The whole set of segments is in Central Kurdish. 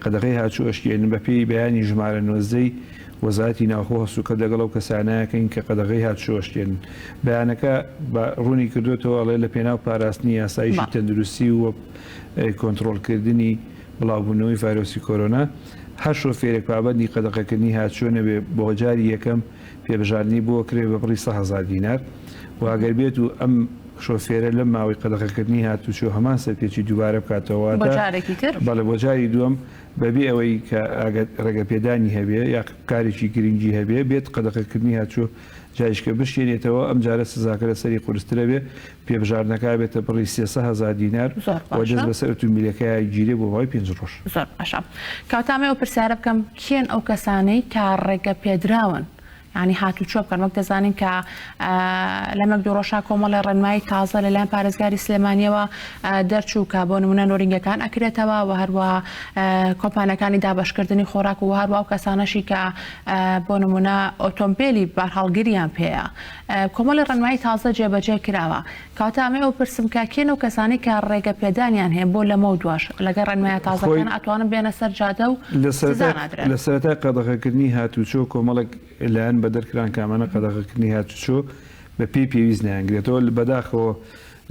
قەدەغەی هاتوچۆ ئەشکێنن، بەپێی بەیانی ژمارە 19 ی وەزارەتی ناوخۆ هەڵسوکەت لەگەڵ ئەو کەسانە ئەکەین کە قەدەغەی هاتوچۆ ئەشکێنن. بەیانەکە بە ڕوونی کردۆتەوە ئەڵێ لە پێناو پاراستنی یاسایشی تەندروستی و کۆنتڕۆڵکردنی بڵاوبوونەوەی ڤایرۆسی کۆرۆنا، هەر شۆفێرێک پابەندی قەدەغەکردنی هاتوچۆ نەبێ بۆ جاری یەکەم پێبژاردنی بۆ کرێ بە بڕی 100,000 دینار و ئەگەر بێت و ئەم شۆفێرە لەم ماوەی قەدەغەکردنی هاتوچۆ هەمان سەرپێچی دووبارە بکاتەوە بۆ واتە جارێکی تر. بەڵێ بۆ جاری دووەم بەبێ ئەوەی کە ئەگەر ڕێگەپێدانی هەبێ یا کارێکی گرنگی هەبێ بێت قەدەغەکردنی هاتوچۆ جاریشکە بشکێنێتەوە ئەم جارە سزاکە لەسەری قورسترە بێ پێبژاردنەکە ئەبێتە بڕی 300,000 دینار زۆر و باشە. دەست بەسەر ئۆتۆمبیلەکەیا گیرێ بۆ ماوەی پێنج ڕۆژ. زۆر باشە کەواتە ئەمەوێ ئەو پرسیارە بکەم کێن ئەو کەسانەی کە ڕێگە پێدراون یانی هاتوچۆ بکەن وەک دەزانین کە لەمەک دوو ڕۆژا کۆمەڵی ڕێنمایی تازە لەلایەن پارێزگاری سلێمانیەوە دەرچوو کە بۆ نمونە نۆرینگەکان ئەکرێتەوە و هەروە کۆمپانیەکانی دابەشکردنی خۆراک و هەروە ئەو کەسانەشی کە بۆ نمونە ئۆتۆمبیلی بارهەڵگریان پێیە کۆمەڵی ڕێنمایی تازە جێبەجێ کراوە کەواتە ئەمەی ئەو پرسم کە کێن ئەو کەسانەی کە ڕێگە پێدانیان هەیە بۆ لەمەو دواش لەگەڵ ڕێنمایە خۆی تازەکان ئەتوانن بێنە سەر جادە و لە سزا سەرەتای نادرێن؟ لە سەرەتای قەدەغەکردنی هاتووچۆ کۆمەڵێک لایەن بەدەر کران کە ئەمانە قەدەغەکردنی هاتووچۆ بە پێی پێویست نایانگرێتەوە بەداخەوە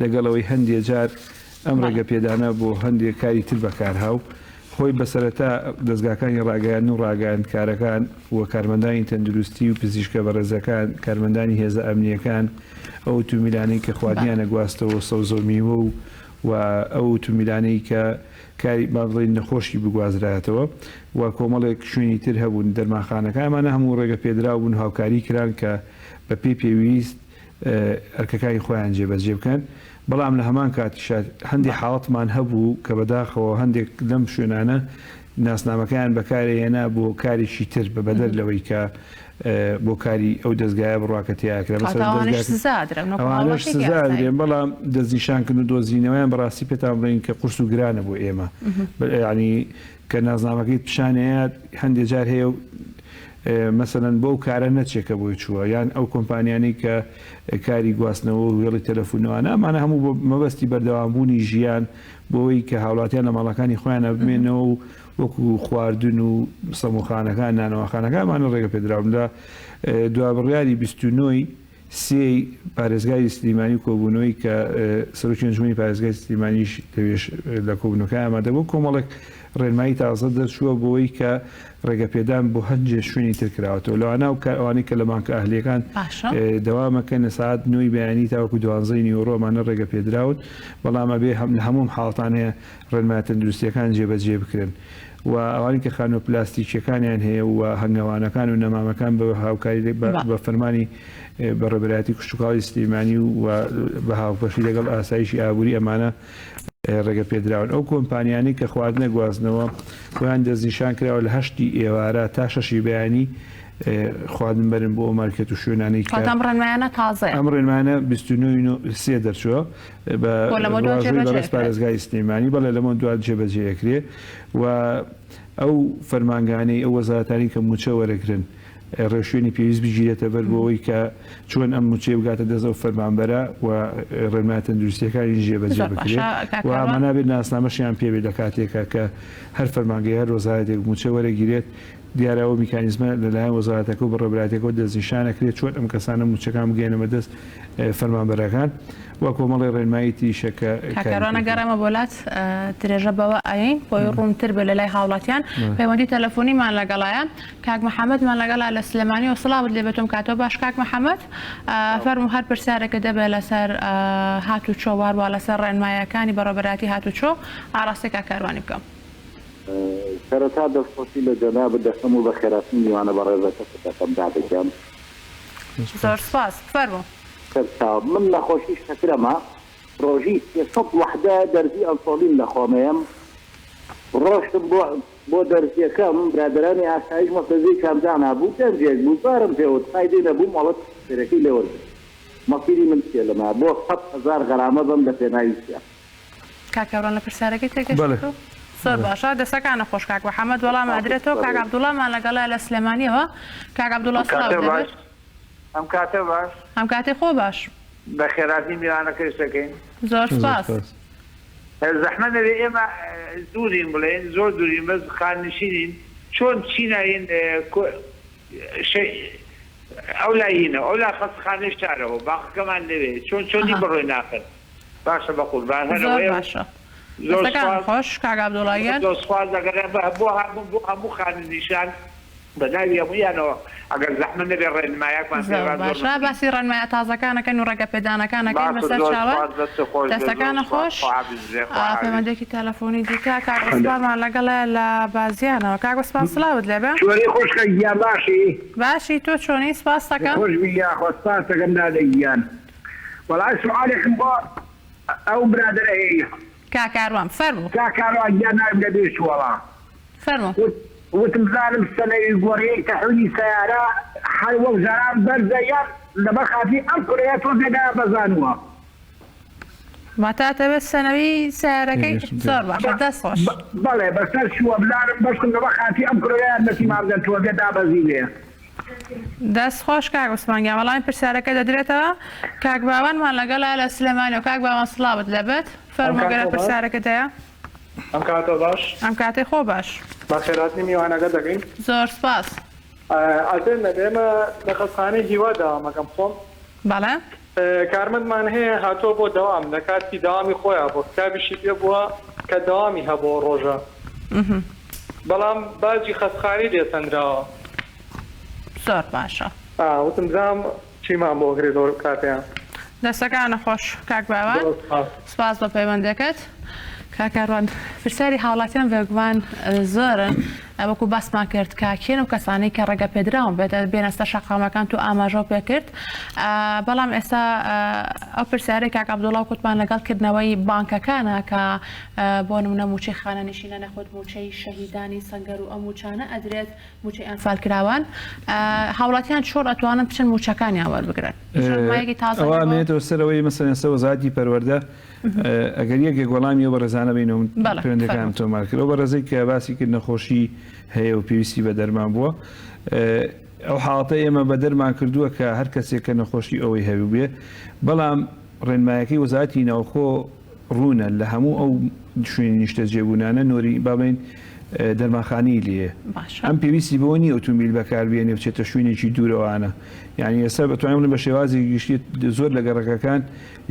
لەگەڵ ئەوەی هەندێ جار ئەم بەڵێ. ڕێگە پێدانە بۆ هەندێ کاری تر بەکارهاو خۆی بە سەرەتا دەزگاکانی ڕاگەیاندن و ڕاگەیاندکارەکان و کارمەندانی تەندروستی و پزیشکە بەڕێزەکان کارمەندانی هێزە ئەمنییەکان ئەو ئوتومیلانەی کە خواردنیان ئەگواستەوە سەوزە و میوە و و ئەو ئوتومیلانەی کە کاری با بڵێین نەخۆشی بگوازرایەتەوە و کۆمەڵێک شوێنی تر هەبوون دەرمانخانەکان ئەمانە هەموو ڕێگە پێدراو بوون هاوکاری کران کە بە پێی پێویست ئەرکەکانی خۆیان جێبەجێ بکەن بەڵام لە هەمان کاتیشا هەندێک حاڵەتمان هەبوو کە بەداخەوە هەندێک لەم شوێنانە ناسنامەکەیان بەکارێهێنا بۆ کارێکی تر بە بەدەر لەوەی کە بۆ کاری ئەو دەزگایە بڕوا کە تیا کرا کەواتە مەسەلەن ئەوانەش دەزگاکە سزا ئەدرێن وەکو ئەوانەش هاوڵاتییەکی سزا ئاسایی. ئەدرێن بەڵام دەستنیشانکردن و دۆزینەوەیان بەڕاستی پێتان بڵێین کە قورس و گرانە بۆ ئێمە یانی کە نازنامەکەیت پیشان ئەیات هەندێ جار هەیە و مەسەلەن بۆ ئەو کارە نەچێ کە بۆی چووە یان ئەو کۆمپانیانەی کە کاری گواستنەوە و هێڵی تەلەفونەوانە ئەمانە هەموو بۆ مەبەستی بەردەوامبوونی ژیان بۆ ئەوەی کە هاوڵاتیان لە ماڵەکانی خۆیانە بمێنەوە و وەکو خواردن و سەمونخانەکان نانەواخانەکان ئەمانە ڕێگە پێدراون لە دوا بڕیاری 29 ی سێی پارێزگاری سلیمانی و کۆبوونەوەی کە سەرۆکی ئەنجومەنی پارێزگای سلیمانیش لەوێش لە کۆبوونەوەکە ئامادە بوو کۆمەڵێک ڕێنمایی تازە دەرچووە بۆی کە ڕێگەپێدان بۆ هەندێ شوێنی تر کراوەتەوە لەوانە و ئەوانەی کە لە بانکە ئەهلییەکان باشە. دەوامەکەن لە سەعات نۆی بەیانی تاوەکو دوانزەی نیوەڕۆ ئەمانە ڕێگەپێدراون بەڵام ئەبێ لە هەموو حاڵەتانەیە ڕێنمایە تەندروستییەکان جێبەجێ بکرێن و ئەوانەی کە خانووە پلاستیکییەکانیان هەیە و هەنگەوانەکان و نەمامەکان بە هاوکاری بە فەرمانی بەڕێوەبەرایەتی کشتوکاڵی سلێمانی و بە هاوبەشی لەگەڵ ئاسایشی ئابووری ئەمانە ڕێگەپێدراون. ئەو کۆمپانیانەی کە خواردن ئەگوازنەوە بۆیان دەستنیشان کراوە لە هەشتی ئێوارە تا شەشی بەیانی خواردن بەرن بۆ ئەو مارکێت و شوێنانەی کە کەواتە ئەم ڕێنمایانە تازەیە. ئەم ڕێنمایانە 29 ی نۆ سێ دەرچووە بە بۆ لەمەودوا واژۆی جێبەجێ بەڕێز ئەکرێت. پارێزگاری سلێمانی بەڵێ لەمەودوا جێبەجێ ئەکرێ و ئەو فەرمانگانەی ئەو وەزارەتانەی کە مووچە وەرەگرن ڕێوشوێنی پێویست بگیرێتە بەر بۆ ئەوەی کە چۆن ئەم مووچەیە بگاتە دەست ئەو فەرمانبەرە و ڕێنمایە تەندروستییەکانیش جێبەجێ زۆر بکرێت باشە کاک و کاروان. ئەمە نابێت ناسنامەشیان پێ بێت لە کاتێکا کە هەر فەرمانگەی هەر وەزارەتێک مووچە وەرەگیرێت دیارە ئەو میکانیزمە لەلایەن وەزارەتەکە و بەڕێوەبەرایەتیەکەوە دەستنیشان ئەکرێت چۆن ئەم کەسانە مووچەکان بگەیەنە بەدەست فەرمانبەرەکان و کۆمەڵی ڕێنمایی تریشە کە کاک کاری کاروان پێ ئەگەر دەکرێت. ئێمە بۆ لات درێژە بەوە ئەیەین بۆی ڕوونتر بێت لەلای هاوڵاتیان پەیوەندی تەلەفۆنیمان لەگەڵایە کاک محەمەدمان لەگەڵە لە سلێمانیەوە سڵاوت لێ بێت ئەم کاتەوە باش کاک محەمەد فەرموو هەر پرسیارێکت دەبێت لەسەر هاتوچۆ واروا لەسەر ڕێنمایەکانی بەڕێوەبەرایەتی هاتوچۆ ئاڕاستەی کاک کاروانی بکەم. سەرەتا دەستخۆشی لە جەنابت دەکەم و بەخێرهاتنی میوانە بەڕێزەکەشت دەکەم دادە گیان. زۆر سوپاس فەرموو. سەرچاو من نەخۆشی شەکرەمە ڕۆژی 300 وەحدە دەرزی ئەنسۆلین دەخۆمەیەم ڕۆشتم بۆ بۆ دەرزیەکەم برادەرانی ئاسایش مەفرەزەیەکیان دانابوو گەنجێک بوو زارم پێ وت فایدەی نەبوو مۆڵەتی شوفێرەکەی لێ وەرگرتم مەسیری من چیە لەمە بۆ 100,000 غەرامە بەم لە پێناوی چیا. کاک کامران لە پرسیارەکەی تێگەشتی بەڵێ تۆ؟ زۆر بەڵێ. باشە دەستەکانت خۆش کاک محمد وەڵام سپاس ئەدرێتەوە کاک بەڕێز. عەبدوڵامان لەگەڵە لە سلێمانیەوە کاک عەبدوڵا ئەم سڵاوت کاتە لێبێت. باش ئەم کاتە باش. ئەم کاتەی خۆ باش. بەخێرهاتنی میوانەکەش دەکەین. زۆر زۆر سپاس. سپاس. زەحمەت نەبێ ئێمە دوورین بڵێین زۆر دوورین بەس خانەنشینین چۆن چینایین ئەو لای هینە ئەو لا خەستەخانەی شارەوە باخەکەمان لەوێ چۆن چۆنی بڕۆین ئاخر باشە بەقوربان هەر زۆر ئەوەیە باشە زۆر دەستەکانت سوپاس خۆش کاک عەبدوڵا گیان. زۆر سوپاس ئەگەر بۆ هەموو بۆ هەموو خانەنشینان بە ناوی هەموویانەوە ئەگەر زەحمەت نەبێ ڕێنمایەکمان پێ زۆر با زۆر باشە مەمنونین. باسی ڕێنمایە تازەکانەکەن و ڕێگە پێدانەکانەکەین باشە بەسەر زۆر چاوان سوپاس دەستت خۆش بێ زۆر دەستەکانە سوپاس خۆش خواحافیز بێ خواحافیز. پەیوەندیەکی تەلەفۆنی دیکە کاک عوسمانمان لەگەڵە لە بازیانەوە کاک عوسمان سڵاوت لێبێ. چۆنی خوشکە گیان باشی؟ باشی تۆ چۆنی سپاست دەکەم. خۆش بی یاخوا سپاست دەکەم دادە گیان وەڵای سوعالێکم بۆ ئەو برادەرە هەیە. کاک کاروان فەرموو. کاک کاروان گیان ناوم لە بیر چوو وەڵا. فەرموو. وتم بزانم سەنەوی گۆڕیەی تەحویلی سەیارە هەر وەک جاران بەرزە یان لەبەر خاتری ئەم کورەیە تۆزێ دایانبەزانووە. واتە ئەتەوێت سەنەوی سەیارەکەی زۆر باشە دەست خۆش. بەڵێ بەسەر چووە بزانم بەشکم لەبەر خاتری ئەم کورەیە یارمەتیمان بدەن تۆزێ دابەزیبێ. دەست خۆش کاک عوسمان گیان وەڵامی پرسیارەکە دەدرێتەوە کاک باوانمان لەگەڵە لە سلێمانیەوە کاک باوان سڵاوت لێبێت فەرموو گەر پرسیارەکەت هەیە. ئەم کاتە باش. ئەم کاتەی خۆ باش. بەخێرهاتنی میوانەکە دەکەین. زۆر سپاس. ئەزێت نەبێ ئێمە لە خەستخانەی هیوا دەوام ئەکەم خۆم. بەڵێ. کارمەندمان هەیە هاتووە بۆ دەوام لە کاتی دەوامی خۆیا بووە کتابیشی پێ بووە کە دەوامی هەبووە ئەو ڕۆژە بەڵام باجی خەستخانەی لێ سەندراوە. زۆر باشە. ئا وتم بزانم چیمان بۆ ئەکرێ لەو کاتەیا. دەستەکانت خۆش کاک باوان سپاس بۆ پەیوەندەکەت. کاک کاروان پرسیاری هاوڵاتیان بێگومان زۆرن وەکو باسمان کرد کە کێن و کەسانەی کە ڕێگە پێدراون بێت بێنە سەر شەقامەکان تو ئاماژەو پێکرد بەڵام ئێستا ئەو پرسیارەی کاک عەبدوڵا کوتمان لەگەڵ کردنەوەی بانکەکانە کە بۆ نمونە موچەی خانەنشینە نەخۆت موچەی شەهیدانی سەنگەر و ئەم موچانە ئەدرێت موچەی ئەنفالکراوان هاوڵاتیان چۆن ئەتوانن بچن موچەکانیان وەربگرن؟ ئەوە ئەمێنێتەوە سەر ئەوەی مەسەلەن ئێستا وەزارەتی پەروەردە ئەگەر یەک یەک وەڵامی ئەو بەڕێزانە بینەوە من پەیوەندیەکانم تۆمار کرد ئەو بەڕێزەی کە باسی کرد نەخۆشی هەیە و پێویستی بە دەرمان بووە ئەو حاڵەتە ئێمە بە دەرمان کردووە کە هەر کەسێک کە نەخۆشی ئەوەی هەبووبێ بەڵام ڕێنمایەکەی وەزارەتی ناوخۆ ڕوونە لە هەموو ئەو شوێنی نیشتەجێبوونانە نۆری با بڵێین دەرمانخانەی لێیە ئەم پێویستی بەوە نییە ئۆتۆمبیل بەکاربێنێ بچێتە شوێنێکی دوورەوانە یعنی ئێستا بەتوانین بڵێین بە شێوازێکی گشتی زۆر لە گەڕەکەکان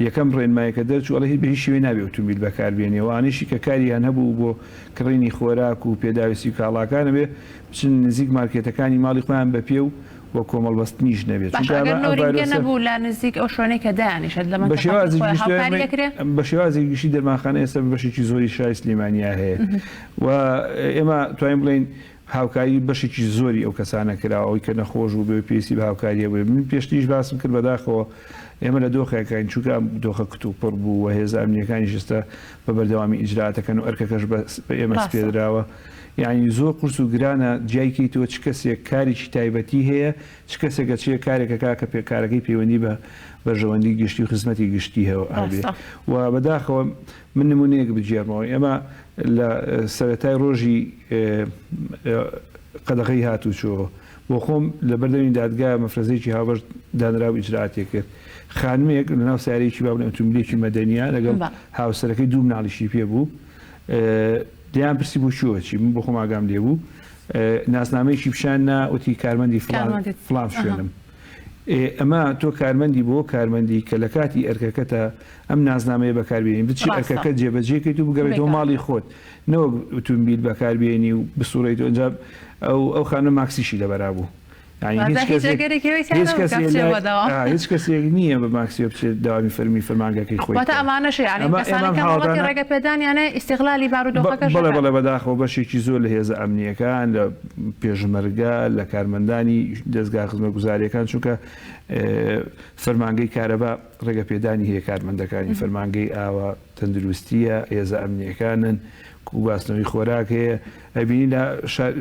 یەکەم ڕێنمایی کە دەرچوو ئەڵێ هیچ بە هیچ شێوەیە نابێ ئۆتۆمبیل بەکاربێنێ ئەوانەیشی کە کاریان هەبوو بۆ کڕینی خۆراک و پێداویستی و کاڵاکان ئەبێ بچن نزیک مارکێتەکانی ماڵی خۆیان بە پێ و و کۆمەڵ بەستنیش نەبێت باشە چونکە ئەگەر ئەمە ئەم نۆرینگە ڤایرۆسە نەبوو لە نزیک ئەو شوێنەی کە دایانیشت لە بە مەنتەقەکەی شێوازێکی خۆیان گشتی هاوکاری ئەکرێ؟ بە شێوازێکی گشتی دەرمانخانە ئێستا بە بەشێکی زۆری شاری سلێمانیا هەیە و ئێمە توانین بڵێین هاوکاری بەشێکی زۆری ئەو کەسانە کراوە ئەوەی کە نەخۆش بوو بێ و پێویستی بە هاوکاری هەبوو من پێشتریش باسم کرد بەداخەوە ئێمە لە دۆخێکاین چونکە ئەم دۆخە کتوپڕ بوو و هێزە ئەمنییەکانیش ئێستا بە بەردەوامی ئیجرائاتەکەن و ئەرکەکەش بە ئێمە ڕاستە. سپێدراوە یانی زۆر قورس و گرانە جیای کەیتەوە چ کەسێک کارێکی تایبەتی هەیە چ کەسێک ئەچێ کارێک ئەکا کە کارەکەی پەیوەندی بە بەرژەوەندی گشتی و خزمەتی گشتی هەبێ ڕاستە. و بەداخەوە من نمونەیەک بگێڕمەوە ئێمە لە سەرەتای ڕۆژی قەدەغەی هاتوچۆ بۆ خۆم لە بەردەمی دادگا مەفرەزەیەکی هاوبەش دانرا و ئیجرائاتێک کرد خانمێک لەناو سەیارەیەکی با بڵێین ئۆتۆمبیلێکی مەدەنیە لەگەڵ هاوسەرەکەی دوو مناڵیشی پێ بوو لێیان پرسی بۆ کوێ ئەچی من بۆ خۆم ئاگام لێ بوو ناسنامەیەکی پیشان نا وتی کارمەندی فڵان فڵان شوێنم ئەمە تۆ کارمەندی بۆ کارمەندی کە لە کاتی ئەرکەکەتە ئەم نازنامەیە بەکاربێنی بچی ئەرکەکە جێبەجێ کەیت و بگەڕێیتەوە ماڵی خۆت نەوەک ئوتومبیل بەکاربێنی و بسوڕێیت و ئینجا ئەو ئەو خانمە ماکسیشی لەبەرا بوو یانی هیچ کەسێک هیچ کەسێک هیچ کەسێک نییە بە ماکسیەوە بچێت دەوامی فەرمی فەرمانگەکەی خۆی واتە ئەمانەش یانی کەسانێک کە مۆڵەتی ڕێگەپێدانیانە ئیستیغلالی بارودۆخەکەش بەڵێ بەڵێ بەداخەوە بەشێکی زۆر لە هێزە ئەمنییەکان لە پێشمەرگە لە کارمەندانی دەزگا خزمەتگوزارییەکان چونکە فەرمانگەی کارەبا ڕێگەپێدانی هەیە کارمەندەکانی فەرمانگەی ئاوە تەندروستییە، هێزە ئەمنییەکانن، گواستنەوەی خۆراک هەیە، ئەبینی لە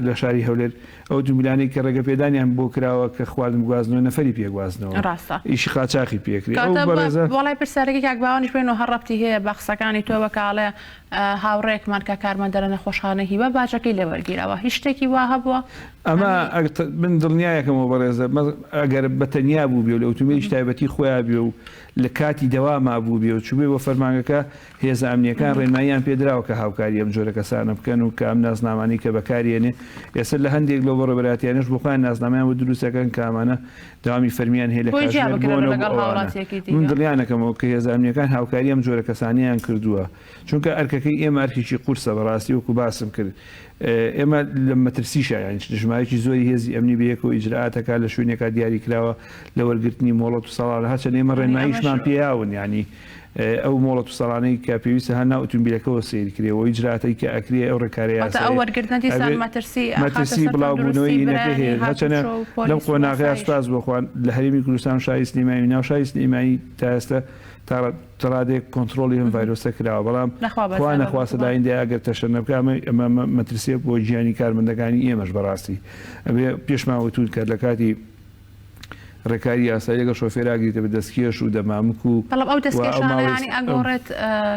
لە شاری هەولێر ئەو ئۆتۆمبیلانەی کە ڕێگەپێدانیان بۆ کراوە کە خواردن بگوازنەوە نەفەری پێ گواستنەوە ڕاستە. ئیشی قاچاخی پێ کرێ ئەو کەواتە بەڕێزە. وەڵای پرسیارەکەی کاک باوانیش بێنەوە هەر ڕەبتی هەیە بە قسەکانی تۆوە کە ئەڵێ هاوڕێیەکمان کە کارمەندە لە نەخۆشخانەی هیوا باجەکەی لێ وەرگیراوە هیچ شتێکی وا هەبووە؟ ئەمە من دڵنیایەکەمەوە بەڕێزە ئەگەر بە تەنیا بوو بێ و لە ئوتومبیلیش تایبەتی خۆیان بێ و لە کاتی دەواما بوو بێ و چووبێ بۆ فەرمانگەکە هێزە ئەمنییەکان ڕێنماییان پێدراوە کە هاوکاری ئەم جۆرە کەسانە بکەن و کە ئەم نازنامانەی کە بەکاریێنێ ئێستا لە هەندێک لەو بەڕێوەبەرایەتیانەش بۆ خۆیان نازنامەیان بۆ دروست دەکەن کە ئەمانە دەوامی فەرمیان هەیە لە بۆی جیا کاتژمێر بکرێنەوە بۆنە و بۆ لەگەڵ ئەوانە هاوڵاتییەکی من دیکە. دڵنیانەکەمەوە کە هێزە ئەمنییەکان هاوکاری ئەم جۆرە کەسانەیان کردووە چونکە ئەرکەکەی ئێمە ئەرکێکی قورسە بەڕاستی وەکو باسم کرد ئێمە لە مەترسیشا یانی ژمارەیەکی زۆری هێزی ئەمنی بەیەکەوە ئیجرائات ئەکات لە شوێنێکا دیاری کراوە لە وەرگرتنی مۆڵەت و ساڵانە هەرچەند ئێمە یانی ئەمەش ڕێنماییشمان پێیاون یانی ئەو مۆڵەت و ساڵانەی کە پێویستە هەر ناو ئوتومبیلەکەوە سەیر کرێ و ئیجرائاتەی کە ئەکرێ ئەو ڕێکارە واتە ئەو یاسایە وەرگرتنە دیسان ئەبێ مەترسی ئەخاتە مەترسی سەر بڵاوبوونەوەی تەندروستی هینەکەی برایانی هەیە هەرچەنە هاتوچۆ و لەم پۆلیس و قۆناغەیا ئاسایش. سوپاس بۆ خوا لە هەرێمی کوردستان و شاری سلێمانی و ناو شاری سلێمانی تا ئێستا تا ڕادەیەک کۆنتڕۆڵی ئەم ڤایرۆسە کراوە، بەڵام نەخوا خوا بەزیادە نەخواستە بێگومان. لایندەیە ئەگەر تەشەنە بکا ئەمە ئەمە مەترسیە بۆ گیانی کارمەندەکانی ئێمەش بەڕاستی ئەبێ پێشمان وتوون کە لە کاتی ڕێکاری یاسایی لەگەڵ شۆفێرا گریتە بە دەستکێش و دەمامک و بەڵام ئەو و ئەو دەستکێشانە ماوەی یانی ئەگۆڕێت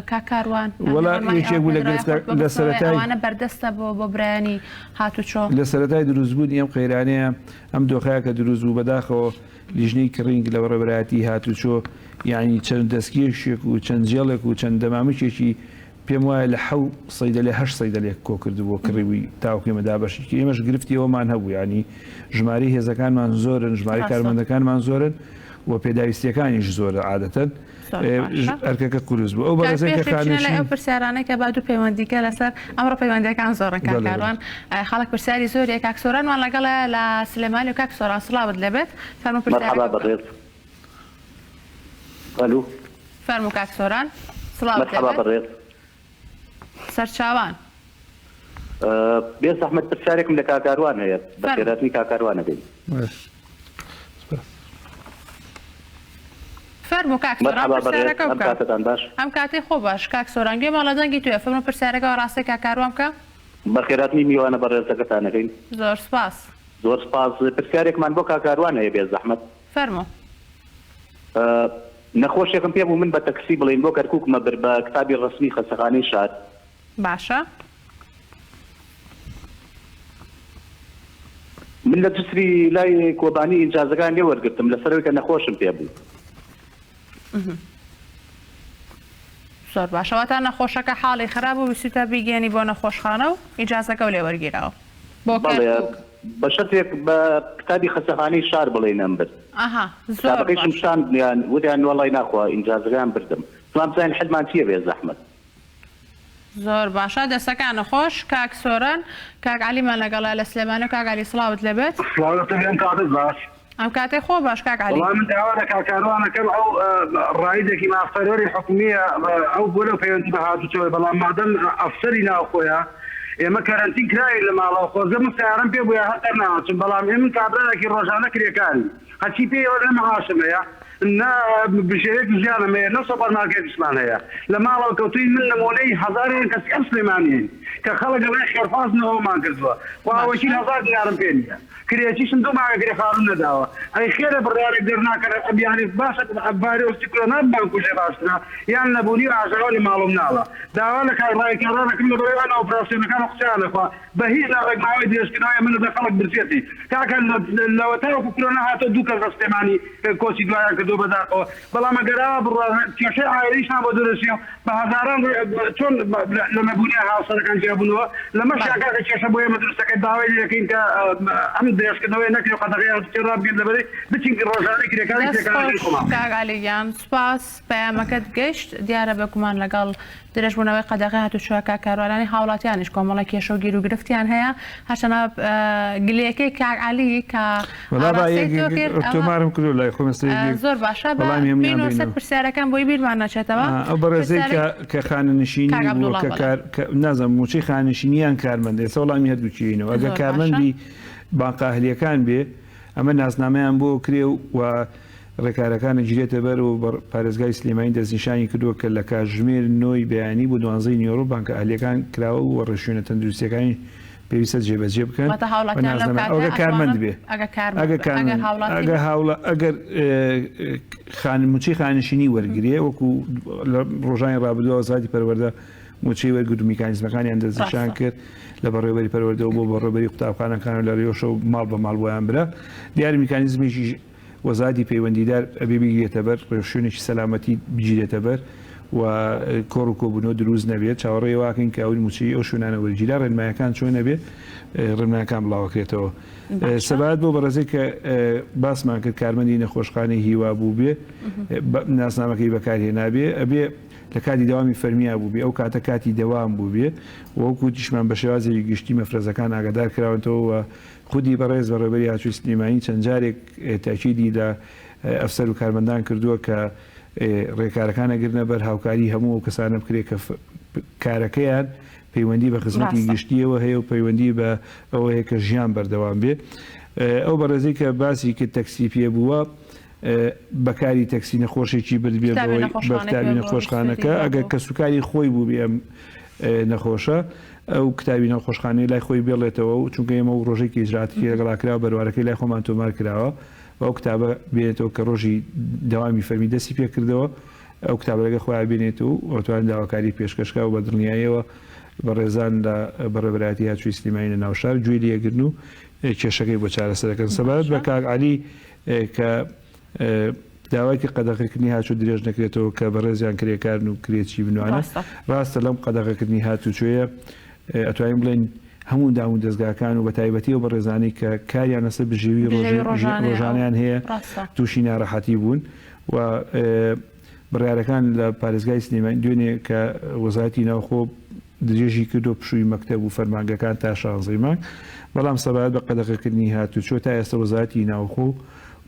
کاک کاروان یانی وەڵا ڕێنمایی یەکێک ئەوە بوو لە پێدرایە گرفتە خۆت بە لە بەستنەوەی سەرەتای ئەوانە بەردەستە بۆ بۆ برایانی هاتوچۆ. لە سەرەتای دروستبوونی ئەم قەیرانەیە ئەم دۆخەیە کە دروست بوو بەداخەوە لیژنەی کڕینگ لە بەڕێوەبەرایەتی هاتوچۆ یانی چەند دەستکێشێک و چەند جێڵێک و چەند دەمامکێکی پێم وایە لە حەو سەیدەلێ هەشت سەیدەلێک کۆکردبووە کڕیبووی تاوەکو ئێمە دابەشی کەین ئێمەش گرفتی ئەوەمان هەبوو یانی ژمارەی هێزەکانمان زۆرن ژمارەی ڕاستە. کارمەندەکانمان زۆرن و پێداویستیەکانیش زۆرە عادەتەن زۆر باشە. ئەرکەکە قورس بوو ئەو کاک بەڕێزەی کە پێشێ بچینە لای خانەنشین ئەو پرسیارانەی کە با دوو پەیوەندیکە لەسەر ئەمڕۆ پەیوەندیەکان زۆرن کاک بەڵێ بەڵێ. کاروان خەڵک پرسیاری زۆریە کاک سۆرانمان لەگەڵە لە سلێمانی و کاک سۆران سڵاوت لێبێت فەرموو مەرحەبا پرسیارەکە بکە. بەڕێز ئەلو. فەرموو کاک سۆران سڵاوت مەرحەبا لێبێت. بەڕێز. سەرچاوان. بێ زەحمەت پرسیارێکم لە کاک کاروان هەیە فەرموو. بەخێرهاتنی کاک کاروان ئەکەین. فەرموو کاک سۆران مەرحەبا بەڕێز پرسیارەکە ئەم بکە. کاتەتان باش. ئەم کاتەی خۆ باش کاک سۆران گوێمان لە دەنگی تۆیە فەرموو پرسیارەکە ئاڕاستەی کاک کاروان بکە. بەخێرهاتنی میوانە بەڕێزەکەتان ئەکەین. زۆر سپاس. زۆر سپاس پرسیارێکمان بۆ کاک کاروان هەیە بێ زەحمەت. فەرموو. نەخۆشێکم پێ بوو من بە تەکسی بڵێین بۆ کەرکوکمە برد بە کتابی ڕەسمی خەستەخانەی شار. باشە. من لە جسری لای کۆبانی ئینجازەکان لێ وەرگرتم لەسەر ئەوەی کە نەخۆشم پێ بوو. زۆر باشە واتا نەخۆشەکە حاڵی خراپ بوو ویستوتە بیگەیەنی بۆ نەخۆشخانە و ئیجازەکەو لێ وەرگیراوە بۆ بەڵێ کەرکوک. بە شەرتێک بە کتابی خەسەخانەی شار بڵێین ئەم برد. ئەها زۆر کتابەکەیشم باشە. پیشان وتیان وەڵای ناخوا ئینجازەکەیان بردم. وتمان بزانین حلمان چیە بێ زەحمەت. زۆر باشە دەستەکانت خۆش کاک سۆران. کاک عەلیمان لەگەڵە لە سلێمانی کاک عەلی سڵاوت لێبێت. سڵاو لە تۆ بێ ئەم کاتەت باش. ئەم کاتەی خۆ باش کاک عەلی. وەڵا من داوا لە کاک کاروان ئەکەم ئەو ڕایدێکی مافپەروەری حکومیە ئەو بۆ لەو پەیوەندی بە هاتوچۆیە بەڵام مادەم ئەفسەری ناوخۆیە ئێمە کەرەنتین کراوین لە ماڵەوە خۆزگە من سەیارەم پێ بوویە هەر دەرناچم بەڵام ئێ من کابرایەکی ڕۆژانە کرێکاریم هەرچی پێی ئەوە نە معاشم هەیە نە بژێوێکی ژیانم هەیە نە سۆپەر مارکێتیشمان هەیە لە ماڵەوە کەوتوین من نمونەی هەزاران کەسی ئەم سلێمانیەین کە خەڵک ئەڵێ خێرخواز نەوەمان کردووە خوا وەکیل باشە. هەزار دینارم پێ نیە کرێچیشم دوو مانگە کرێ خانوم نەداوە ئەی خێرە بڕیارێک دەرناکەن یانی باشە ڤایرۆسی کۆرۆنا بمانکوژێ باشترە یان نەبوونی و ئاژاوە لە ماڵ و مناڵە داوا لە کاک ڕای کاران ئەکەم لەبەرئەوەی ئەوان ئۆپراسیۆنەکان و قسەیان ئەخوا بە هیچ ناوێک ماوەی درێژکردنەوەی ئەمە نەدا خەڵک برسیەتی کاکە لەوەتاوەکو کرۆنا هاتووە دوو کەس لە سلێمانی کۆچی دوایان کردووە بەداخەوە بەڵام ئەگەر ئاوا بڕوا کێشەی عایلیشمان بۆ دروست بێ و بە هەزاران چۆن لە نەبوونی هاوسەرەکان جیابوونەوە لەمەشیا بەڵێ. کاکە کێشە بۆ ئێمە دروست دەکەیت داوای لێ دەکەین کە ئەم درێژکردنەوەیە نەکرێ و قەدەغەی هاتوچۆ ڕابگرن لەبەرەی بچین ڕۆژانەی کرێکاری دەست کرێکارەکەی خۆش خۆمان. کاک عەلی گیان سوپاس پەیامەکەت گەیشت دیارە بێگومان لەگەڵ درێژبوونەوەی قەدەغەی هاتوچۆ کاک کاروانانی هاوڵاتیانیش کۆمەڵێک کێشە و گیروگرفتیان هەیە هەرچەنە گلەیەکەی کاک عەلی کە وەڵا با ئاراستەی یەک تۆ یەک کرد ئەوە تۆمارم کردو لای خۆم ئێستا یەک یەک زۆر باشە بە وەڵامی هەموویان بینەوە سەر بەینەوە. پرسیارەکان بۆی بیرمان نەچێتەوە ئەو بەڕێزەی پرسیارەی کە کە خانەنشینی کاک بووە عەبدوڵڵا کە بەڵێ کار کە نازانم مووچەی خانەنشینی یان کارمەندە ئێستا وەڵامی هەردووکی ئەینەوە ئەگەر زۆر باشە. کارمەندی بانقە ئەهلییەکان بێ ئەمە ناسنامەیان بۆ کرێ و ڕێکارەکان ئەگیرێتە بەر و پارێزگای سلێمانی دەستنیشانی کردووە کە لە کاتژمێر نۆی بەیانی بۆ دوانزەی نیوەڕۆ بانکە ئەهلییەکان کراوە و ڕێوشوێنە تەندروستییەکانی پێویستە جێبەجێ بکەن واتە و هاوڵاتیان لەو نازنامە کاتە ئەگەر کارمەند ئەتوانن بێ ئەگەر کارمەند ئەگەر بێ ئەگەر کارمەند هاوڵاتی ئەگەر بێ هاوڵا ئەگەر خان مووچەی خانەنشینی وەرگرێ وەکو لە ڕۆژانی ڕابردووە وەزارەتی پەروەردە موچەی وەرگرت و میکانیزمەکانیان دەستنیشان کرد لە بەڕێوەبەری پەروەردەوە بۆ بەڕێوەبەری قوتابخانەکان و لە رێوەشەوە ماڵ بە ماڵ بۆیان برا. دیارە میکانیزمێکی وەزارەتی پەیوەندیدار ئەبێ بیگرێتە بەر، ڕێوشوێنێکی سەلامەتی بگیرێتە بەر و کۆڕ و کۆبوونەوە دروست نەبێت. چاوەڕێی واکەین کە ئەوەی مووچەی ئەو شوێنانە وەرگیرا ڕێنمایەکان چۆن ئەبێ ڕێنمایەکان بڵاوەکرێتەوە. سەبارەت بەو بەڕێزەی کە باسمان کرد کارمەندی نەخۆشخانەی هیوا بووبێ ناسنامەکەی بەکارهێنابێ ئەبێ لە کاتی دەوامی فەرمیا بووبێ ئەو کاتە کاتی دەوام بووبێ و وەکو وتیشمان بە شێوازێکی گشتی مەفرەزەکان ئاگادار کراونەتەوە و خودی بەڕێز بەڕێوەبەری هاتووی سلێمانی چەند جارێک تەئکیدی لە ئەفسەر و کارمەندان کردووە کە ڕێکارەکان ئەگرنە بەر هاوکاری هەموو ئەو کەسانە بکرێت کە کارەکەیان پەیوەندی بە خزمەتی گشتیەوە هەیە و پەیوەندی بە ئەوە هەیە کە ژیان بەردەوام بێ. ئەو بەڕێزەی کە باسی کرد تەکسی پێ بووە بەکاری تەکسی نەخۆشێکی برد بێ بە کتابی نەخۆشخانەکە ئەگەر کەسوکاری خۆی بوو بێ ئەم نەخۆشە ئەو کتابی نەخۆشخانەی لای خۆی بێڵێتەوە و چونکە ئێمە و ڕۆژێکی ئیجراتێکی لەگەڵا کراوە بەروارەکەی لای خۆمان تۆمار کراوە ئەو کتابە بێنێتەوە کە ڕۆژی دەوامی فەرمی دەستی پێکردەوە ئەو کتابە لەگەڵ خۆیان بێنێت و ئەتوانێت داواکاری پێشکەش کا و بە دڵنیاییەوە بەڕێزان لە بەڕێوەبەرایەتی هاتووی سلێمانی لە ناوشار گوێی لێگرن و کێشەکەی بۆ چارەسەر دەکەن. سەبارەت بە کاک عەلی کە داوای کرد قەدەغەکردنی هاتوچۆ درێژ نەکرێتەوە کە بەڕێزیان کرێکارن و کرێچی بنوانە ڕاستە لەم قەدەغەکردنی هاتوچۆیە ئەتوانین بڵێین هەموو دام و دەزگاکان و بەتایبەتی ئەو بەڕێزانەی کە کاریان لەسەر بژێوی ڕۆژانەیان هەیە تووشی ناڕەحەتی بوون و بڕیارەکان لە پارێزگای سلێمانی دوێنێ کە وەزارەتی ناوخۆ درێژی کردو پشووی مەکتەب و فەرمانگەکان تا شانزەی مانگ، بەڵام سەبارەت بە قەدەغەکردنی هاتوچۆ تا ئێستا وەزارەتی ناوخۆ و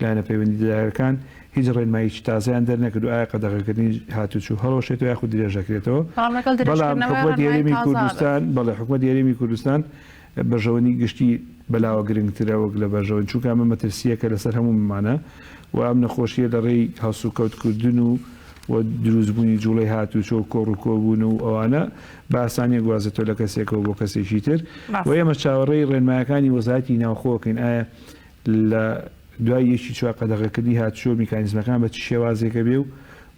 لایەنە پەیوەندیدارەکان هیچ ڕێنماییەکی تازەیان دەرنەکردووە ئایا قەدەغەکردنی هاتوچۆ هەڵوەشێتەوە یاخود درێژدەکرێتەوە، بەڵام لەگەڵ بەڵام درێژکردنەوەی حکومەتی ڕێنمایی هەرێمی تازە ئەبێت. کوردستان بەڵێ حکومەتی هەرێمی کوردستان بەرژەوەندی گشتی بەلاوە گرنگترە وەک لە بەرژەوەندی چونکە ئەمە مەترسییەکە لەسەر هەموومانە و ئەم نەخۆشییە لە ڕێی هەڵسوکەوتکردن و و دروستبوونی جوڵەی هاتوچۆ و کۆڕ و کۆبوون و ئەوانە بە ئاسانی ئەگوازێتەوە لە کەسێکەوە بۆ کەسێکی تر و ئێمە چاوەڕێی ڕێنمایەکانی وەزارەتی ناوخۆ ئەکەین ئایا لە دوای یەکی چوار قەدەغەکردنی هاتوچۆ میکانیزمەکان بە چ شێوازێکە بێ و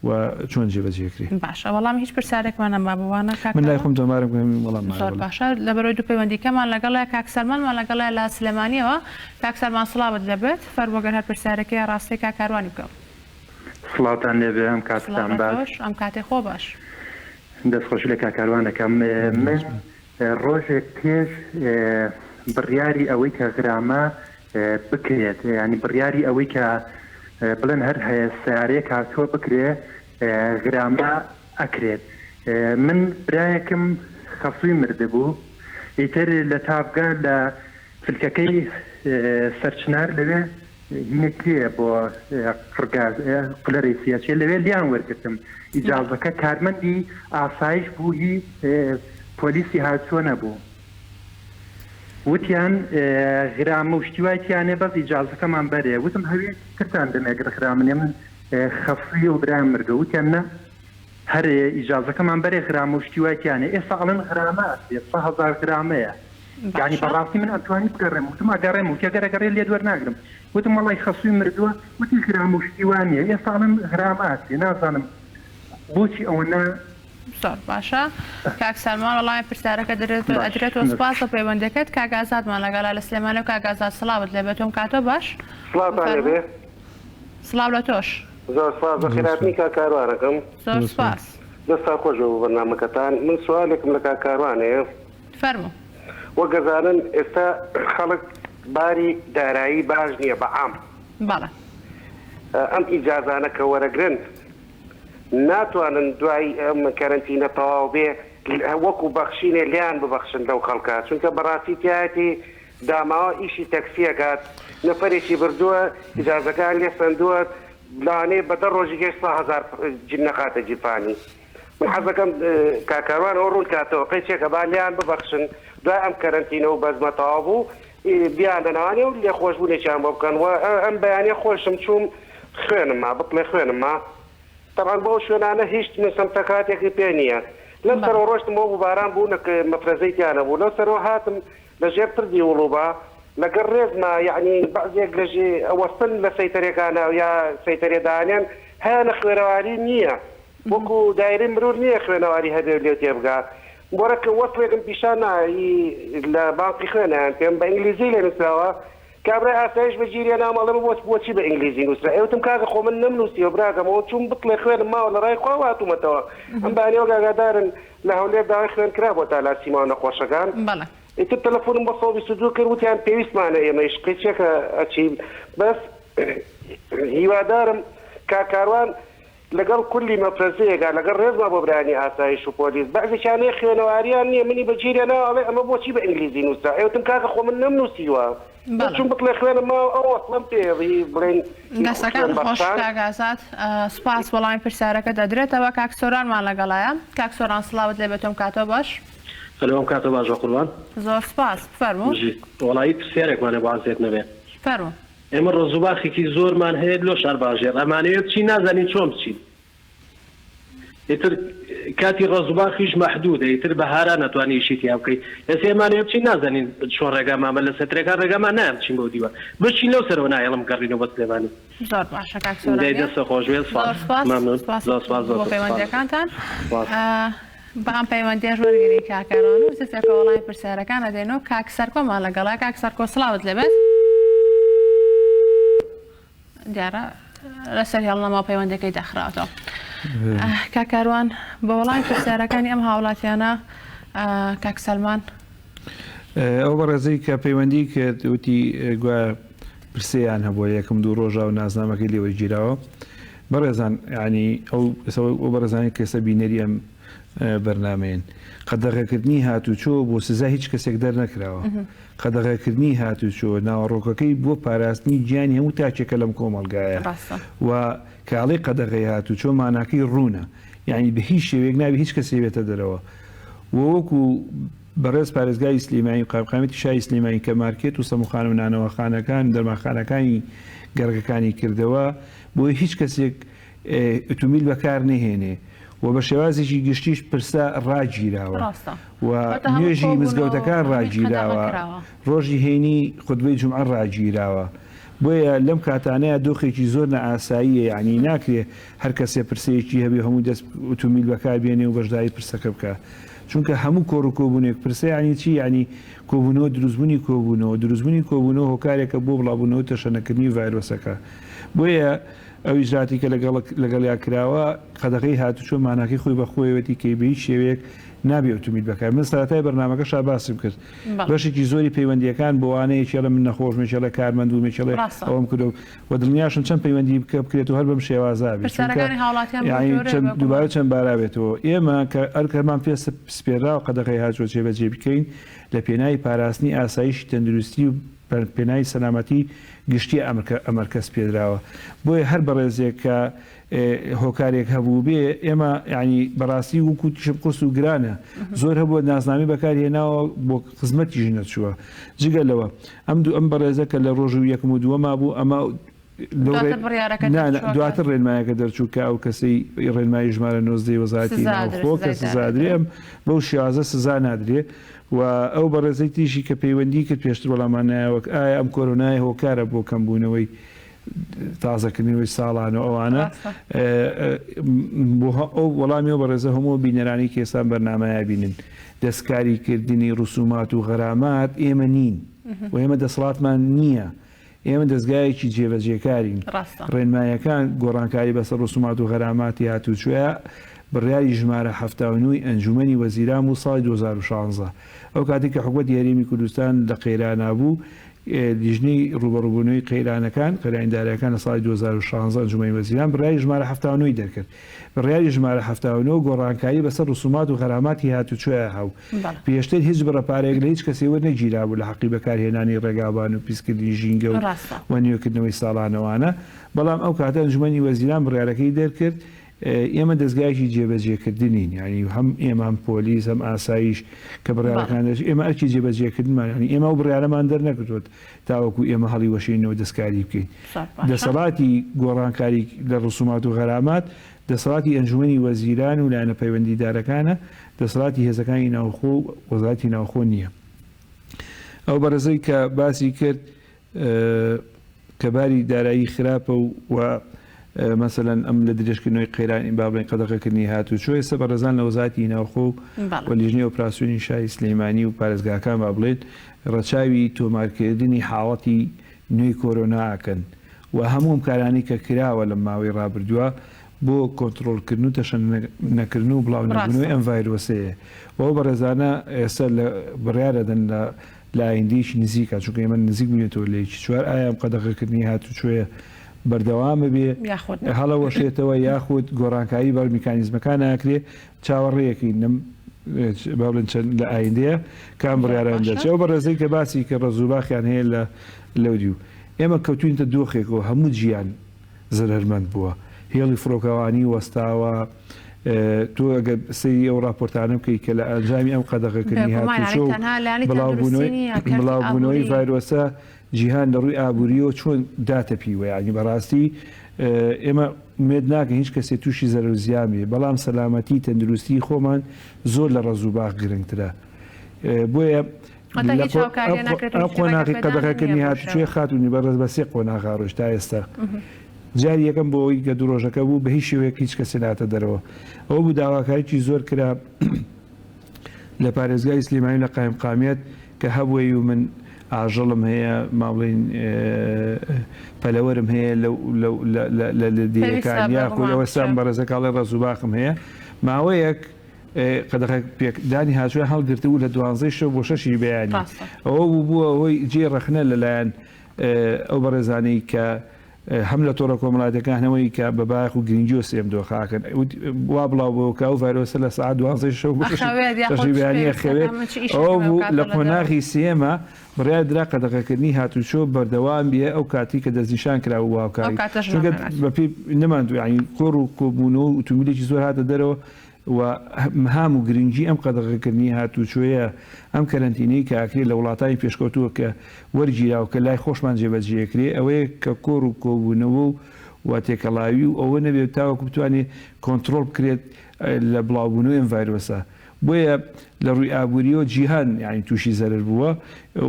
و چۆن جێبەجێ کرێ. باشە وەڵامی هیچ پرسیارێکمان نەما بۆ وانە کاک من لای کاروان؟ خۆم تۆمارم کرد وەڵام مایە زۆر بەڵێ. باشە لەبەرئەوەی دوو پەیوەندیکەمان لەگەڵە کاک سەلمانمان لەگەڵە لە سلێمانیەوە کاک سەلمان سڵاوت لێبێت فەرموو گەر هەر پرسیارێک هەیە ڕاستەی کاک کاروانی بکە. سڵاوتان لێبێ ئەم سڵاو کاتتان لە باش. تۆش ئەم کاتەی خۆ باش. دەست خۆشی لە کاک کاروان ئەکەم من ڕۆژێک پێش بڕیاری ئەوەی کە غرامە بکرێت یانی بڕیاری ئەوەی کە بڵێن هەر سەیارەیەک هاتووە بکرێ غرامە ئەکرێت من برایەکم خەسووی مردبوو ئیتر لە تاڤگە لە فلکەکەی سەرچنار لەوێ هینێک پێیە بۆ قڕگا قلەرەی سیەچێ لەوێ لیان وەرگرتم ئیجازەکە کارمەندی ئاسایش بوو هی پۆلیسی هاتووە نەبوو وتیان غرامە و شتی وای تیانێ بەس ئیجازەکەمان بەرێ وتم هەوێ ترتان دەمێ گڕ غرامنێ من خەسوویە و برایم مردووە وتیان نا هەر ئیجازەکەمان بەرێ غرامە و شتی وای تیانێ ئێستا ئەڵێن غرامە ئەکرێ 1000 غرامەیە یانی باشە. بەڕاستی من ئەمتوانی بگەڕێم وتم ئەگەڕێم وتی ئەگەر ئەگەڕێ لێت وەرناگرم وتم وەڵای خەسووی مردووە وتی غرامە و شتی وا نییە ئێستا ئەڵێن غرامە ئەکرێ نازانم بۆچی ئەوەنە زۆر باشە کاک سەلمان وەڵامی پرسیارەکە باش ئەدرێتەوە سپاس بۆ پەیوەندەکەت کاک ئازادمان لەگەڵە لە سلێمانی و کاک ئازاد سڵاوت لێبێت تۆم کاتۆ باش سڵاوتان بفەرموو لێبێ. سڵاو لە تۆش. زۆر سپاس بەخێرهاتنی کاک کاروان ئەکەم. زۆر سپاس. دەستتان خۆش بێ بۆ بەرنامەکەتان من سوالێکم لە کاک کاروان هەیە. فەرموو. وەک ئەزانن ئێستا خەڵک باری دارایی باش نیە بە عام. بەڵێ. ئەم ئیجازانە کە وەرەگرن ناتوانن دوای ئەم کەرەنتینە تەواو بێ وەکو بەخشینێ لێیان ببەخشن لەو خەڵکە چونکە بەڕاستی تیایەتی داماوە ئیشی تەکسی ئەکات نەفەرێکی بردووە ئیجازەکەیان لێ سەندووە لەوانەیە بە دە ڕۆژی گەشت 100,000 نەخاتە گیرفانی من حەزەکەم کاک کاروان ئەوە ڕوون کاتەوە قەیچێکە با لێیان ببەخشن دوای ئەم کەرەنتینە و بەزمە تەواو بوو بیاندەنەوانێ و لێخۆشبوونێکیان بۆ بکەن و ئەم بەیانیە خۆشم چووم خوێنم ما بتڵێ خوێنم ما تەبعەن بۆ ئەو شوێنانە هیچ من سەمتەکاتێکی پێ نییە لەم سەرەوە ڕۆشتم بۆ بوو باران بوو نەک مەفرەزەی تیا نەبوو لەو سەرەوە هاتم لە ژێر پردی وڵوبا لەگەڵ ڕێزما یەعنی بەعزێک لە ژێ ئەوەستن لە سەیتەرێکانا یا سەیتەرێ دانێن هەیانە خوێنەواری نییە وەکو دایرەی مرور نییە خوێنەواری هەبێ و لێو تێبگا. بۆرەکە وەسڵێکم پیشان نا هی لە بانقی خوێنیان پێم بە ئینگلیزی لێ نووسراوە کابرای ئاسایش بە گیریە نام ئەڵێ بۆ بۆچی بە ئینگلیزی نووسرا ئێ وتم کاکە خۆ من نەمنووسیوە براکەم ئەوە چووم بتڵێ خوێنم ماوە لە ڕای خواوە هاتوومەتەوە ئەم بەیانیەوە ئاگادارن لە هەولێر داوای خوێن کرا بۆ تالاسیما و نەخۆشەکان بەڵێ. ئیتر تەلەفۆنم بۆ 122 کرد وتیان پێویستمانە ئێمەیش قیچەکە ئەچین بەس هیوادارم کاک کاروان لەگەڵ کولی مەفرەزەیەکا لەگەڵ ڕێزما بۆ برایانی ئاسایش و پۆلیس بەعزێکیان هەیە خوێنەواریان نیە منی بە گیرێ ناوە ئەڵێ ئەمە بۆچی بە ئینگلیزی نوسرا ئێ وتم کاکە خۆ من نەمنوسیوە من بەڵێ. چوم بتڵێ خوێنم ماوە ئەو وەسڵەم پێ هی بڵێن هی دەستەکان خوێن خۆش بەخشان. کاک ئازاد سوپاس وەڵامی پرسیارەکە دەدرێتەوە کاک سۆرانمان لەگەڵایە کاک سۆران سڵاوت لێبێت ئەم کاتەو باش. ئەلۆ ئەم کاتەو باش بەقوربان. زۆر سوپاس بفەرموو. بژی وەڵایی پرسیارێکمان هەبوو عەزێت نەبێ. فەرموو. ئێمە ڕەزوباخێکی زۆرمان هەیە لۆ شارباژێڕ ئەمانەوێ بچین نازانین چۆن بچین ئیتر کاتی ڕەزوباخیش مەحدودە ئیتر بەهاران ئەتوانی ئیشی تیا بکەی ئێستا ئەمانەوێ بچین نازانین چۆن ڕێگامامە لە سەترەکان ڕێگامان نایان بچین بەو دیوە بچین لەو سەرەوە ناهێڵم بگەڕینەوە بۆ سلێمانی. زۆر باشە کاک سۆران دەی گیان. دەستت خۆش بێت زۆر سپاس سپاس مەمنون سپاس زۆر سپاس زۆر بۆ سپاس پەیوەندیەکانتان. سپاس. با ئەم پەیوەندیەش وەرگرین کاک کاروان و زفێکە وەڵامی پرسیارەکان ئەدەینەوە کاک سەرکۆمان لەگەڵە کاک سەرکۆ سڵاوت لێبێت دیارە لەسەر هێڵ نەما پەیوەندەکەی داخراوەتەوە کاک کاروان بە وەڵامی پرسیارەکانی ئەم هاوڵاتیانە کاک سەلمان ئەو بەڕێزەی کە پەیوەندی کرد وتی گوایە پرسیان هەبووە یەکەم دوو ڕۆژە و نازنامەکەی لێ وەرگیراوە بەڕێزان یانی ئەو ئەو بەڕێزانی کە ئێستا بینەری ئەم بەرنامەیەن قەدەغەکردنی هاتوچۆ بۆ سزا هیچ کەسێک دەرنەکراوە قەدەغەکردنی هاتوچۆ ناوەڕۆکەکەی بۆ پاراستنی گیانی هەموو تاکێکە لەم کۆمەڵگایە و کاڵی قەدەغەی هاتوچۆ ماناکەی ڕوونە یعنی بە هیچ شێوەیەک نابێ هیچ کەسێ بێتە دەرەوە و وەکو بەڕێز پارێزگاری سلێمانی و قایمقامیەتی شاری سلێمانی کە مارکێت و سەموخانە و نانەواخانەکان و دەرمانخانەکانی گەڕەکەکانی کردەوە بۆیە هیچ کەسێک ئوتومیل بەکار نەهێنێ و بە شێوازێکی گشتیش پرسە ڕاگیراوە و نوێژی مزگەوتەکان ڕاگیراوە ڕۆژی هەینی خوتبەی جومعە ڕاگیراوە بۆیە لەم کاتانەیا دۆخێکی زۆر نائاساییە یانی ناکرێ هەر کەسێ پرسەیەکی هەبێ هەموو دەست ئوتومیل بەکار بێنێ و بەشداری پرسەکە بکا چونکە هەموو کۆڕ و کۆبوونێک پرسە یانی چی یانی کۆبوونەوە دروستبوونی کۆبوونەوە دروستبوونی کۆبوونەوە هۆکارێکە بۆ بڵاوبوونەوە و تەشەنەکردنی ڤایرۆسەکە بۆیە ئەو ئیجرائاتی کە لەگەڵ لەگەڵیا کراوە قەدەغەی هاتوچۆ ماناکەی خۆی بە خۆیەوەتی کەی بە هیچ شێوەیەک نابێ ئوتومیل بەکار من سەرەتای بەرنامەکەشا باسم کرد بەشێکی زۆری پەیوەندییەکان بۆ وانە یەکێ ئەڵێ من نەخۆشم یەکێ ئەڵێ کارمەند بووم یەکێ ئەڵێ ڕاستە. ئەوەم کردووە و دڵنیاشم چەند پەیوەندی بکە بکرێت و هەر بەم شێوازە بێت چونکە پرسیارەکانی هاوڵاتیان بەو یانی جۆرەیە چەند بێگومان. دووبارە چەند بارا بێتەوە ئێمە کە ئەرکەمان پێ سپێراوە قەدەغەی هاتوچۆ جێبەجێ بکەین لە پێناوی پاراستنی ئاسایشی تەندروستی و پێناوی سەلامەتی گشتی ئەمرکە ئەمەرکە سپێدراوە بۆیە هەر بەڕێزێک کە هۆکارێک هەبووبێ ئێمە یانی بەڕاستی وەکو وتیشم قورس و گرانە زۆر هەبووە نازنامەی بەکار هێناوە بۆ خزمەتیش نەچووە جگە لەوە ئەم دوو ئەم بەڕێزە کە لە ڕۆژ و یەکم و دووەما بوو ئەمە دواتر بڕیارەکە دەرچووە دواتر ڕێنمایەکە دەرچوو کە ئەو کەسەی ڕێنمایی ژمارە نۆزدەی وەزارەتی ناوخۆ کە سزادرێ ئەم بەو شێوازە سزا نادرێ و ئەو بەڕێزەی تریشی کە پەیوەندی کرد پێشتر وەڵامان نایەوە ئایا ئەم کۆرۆنایە هۆکارە بۆ کەمبوونەوەی تازەکردنەوەی ساڵان و ئەوانە بۆ ئەو وەڵامی ئەو بەڕێزە هەموو بینەرانی کە ئێستا بەرنامەیە بینن دەستکاری کردنی ڕسومات و غەرامات ئێمە نین و ئێمە دەسەڵاتمان نییە ئێمە دەزگایەکی جێبەجێکارین ڕێنمایەکان گۆڕانکاری بەسەر ڕسومات و غەراماتی هاتوچۆیە بڕیاری ژمارە 79 ئەنجومەنی وەزیران بوو ساڵی 2016 ئەو کاتێک کە حکومەتی هەرێمی کوردستان لە قەیرانا بوو لیژنەی ڕووبەڕووبوونەوەی قەیرانەکان، قەیرانی دارایەکان لە ساڵی 2016 ئەنجومەنی وەزیران بڕیاری ژمارە 79 ی دەرکرد. بڕیاری ژمارە 79 گۆڕانکاری بەسەر ڕسومات و غەراماتی هاتوچۆیا هەبوو. پێشتر هیچ بڕە پارەیەک لە هیچ کەسێ وەرنەگیرابوو لە حەقی بەکارهێنانی ڕێگاوبان و پیسکردنی ژینگە و و نوێکردنەوەی ساڵانەوانە، بەڵام ئەو کاتە ئەنجومەنی وەزیران بڕیارەکەی دەرکرد ئێمە دەزگایەکی جێبەجێکردنین یانی هەم ئێمە هەم پۆلیس هەم ئاسایش کە بڕیارەکان دەرچوو ئێمە ئەرکی جێبەجێکردنمان یانی ئێمە ئەو بڕیارەمان دەرنەکردووە تاوەکو ئێمە هەڵیوەشێنینەوە دەستکاری بکەین دەسەڵاتی گۆڕانکاری لە ڕسومات و غەرامات دەسەڵاتی ئەنجومەنی وەزیران و لایەنە پەیوەندیدارەکانە دەسەڵاتی هێزەکانی ناوخۆ و وەزارەتی ناوخۆ نییە ئەو بەڕێزەی کە باسی کرد کە باری دارایی خراپە و و. مەسەلەن ئەم لە درێژکردنەوەی قەیرانی با بڵێین قەدەغەکردنی هاتوچۆ ئێستا بەڕێزان لە وەزارەتی ناوخۆ و لیژنەی ئۆپراسیۆنی شاری سلێمانی و پارێزگاکان با بڵێین ڕەچاوی تۆمارکردنی حاڵەتی نوێی کۆرۆنا ئەکەن و هەموو ئەم کارانەی کە کراوە لەم ماوەی ڕابردووە بۆ کۆنتڕۆڵکردن و تەشەنە نەکردن و بڵاو نەبوونەوەی ئەم ڤایرۆسەیە و ئەو بەڕێزانە ئێستا لە بڕیار ئەدەن لە لە ئایندەیەکی نزیکا چونکە ئێمە نزیک بووینەتەوە لە یەکی چوار ئایا ئەم قەدەغەکردنی هاتوچۆیە بەردەوام ببێ یاخود نا. هەڵەوەشێتەوە یاخود گۆڕانکاری بە میکانیزمەکان ئەکرێ چاوەڕێیەکەین لەم با بڵێن چەند لە ئایندەیە کە ئەم زۆر بڕیارانە باشە. دەرچێ ئەو بەڕێزەی کە باسی کە ڕەزوباخیان هەیە لە لەودیو ئێمە کەوتوینتە دۆخێکەوە هەموو جیان زەرەرمەند بووە هێڵی فڕۆکەوانی وەستاوە تۆ ئەگەر سەیری ئەو ڕاپۆرتانە بکەیت کە لە ئەنجامی ئەم قەدەغەکردنی بێگومان یانی هاتوچۆ و تەنها لایەنی بڵاوبوونەوەی تەندروستی نییە کەرتی بڵاوبوونەوەی ئابووری. ڤایرۆسە جیهان لە ڕووی ئابوورییەوە چۆن داتەپیوە یانی بەڕاستی ئێمە ئومێد ناکەین هیچ کەسێ تووشی زەرەر و زیان بێ بەڵام سەلامەتی تەندروستی خۆمان زۆر لە ڕەز و باخ گرنگترە بۆیە واتە لە هیچ هاوکاریە ناکرێت و ئەم هیچ قۆناغی ڕێگەپێدان نییە قەدەغەکردنی بەو هاتوچۆی شێوە. خاتوونی بەڕێز بە سێ قۆناغا ڕۆیشت تا ئێستا جاری یەکەم بۆ ئەوەی کە دوو ڕۆژەکە بوو بە هیچ شێوەیەک هیچ کەسێ ناتە دەرەوە ئەوە بوو داواکاریی زۆر کرا لە پارێزگای سلێمانی و لە قایمقامیەت کە هەبووی و من ئاژەڵم هەیە ما بڵێین پەلەوەرم هەیە لەو لەو لە لە پێویستە دێیەکان یاخود بێگومان ئەوە سام بچێ. بەڕێزەکە ئەڵێ ڕەزوباخم هەیە ماوەیەک قەدەغە پێکدانی هاتوویان هەڵگرتبوو لە دوانزەی شەو بۆ شەشی بەیانی ڕاستە. ئەوە بوو بووە هۆی جێی ڕەخنە لەلایەن ئەو بەڕێزانەی کە هەم لە تۆڕە کۆمەڵایەتیەکان هەمەوەی کە بە بایەخ و گرنگیەوە سێم دۆخە ئەکەن وا بڵاو بۆ کە ئەو ڤایرۆسە لە سەعات دوانزەی شەو بۆ شەشی ئەخەوێت یاخود شەشی چ بەیانی پێویستەکە ئەخەوێت من چ ئەوە ئیشێکم ئەو بوو کاتە لە لە دەرەوە. قۆناغی سێیەمە بڕیار درا قەدەغەکردنی هاتوچۆ بەردەوام بێ ئەو کاتەی کە دەستنیشان کرابوو بۆ ئەو هاوکاری کاتەش چونکە نامێنێت. بەپێی نەماندوو یانی کۆڕ و کۆبوونەوە و ئوتومبیلێکی زۆر هاتە دەرەوە و مهام و گرنگی ئەم قەدەغەکردنی هاتوچۆیە، ئەم کەرەنتینەی کە ئەکرێ لە وڵاتانی پێشکەوتووە کە وەرگیراوە کە لای خۆشمان جێبەجێ ئەکرێ ئەوەیە کە کۆڕ و کۆبوونەوە و و تێکەڵاوی و ئەوە نەبێت تاوەکو بتوانێ کۆنتڕۆڵ بکرێت لە بڵاوبوونەوەی ئەم ڤایرۆسە. بۆیە لە ڕووی ئابوورییەوە جیهان یانی تووشی زەرەر بووە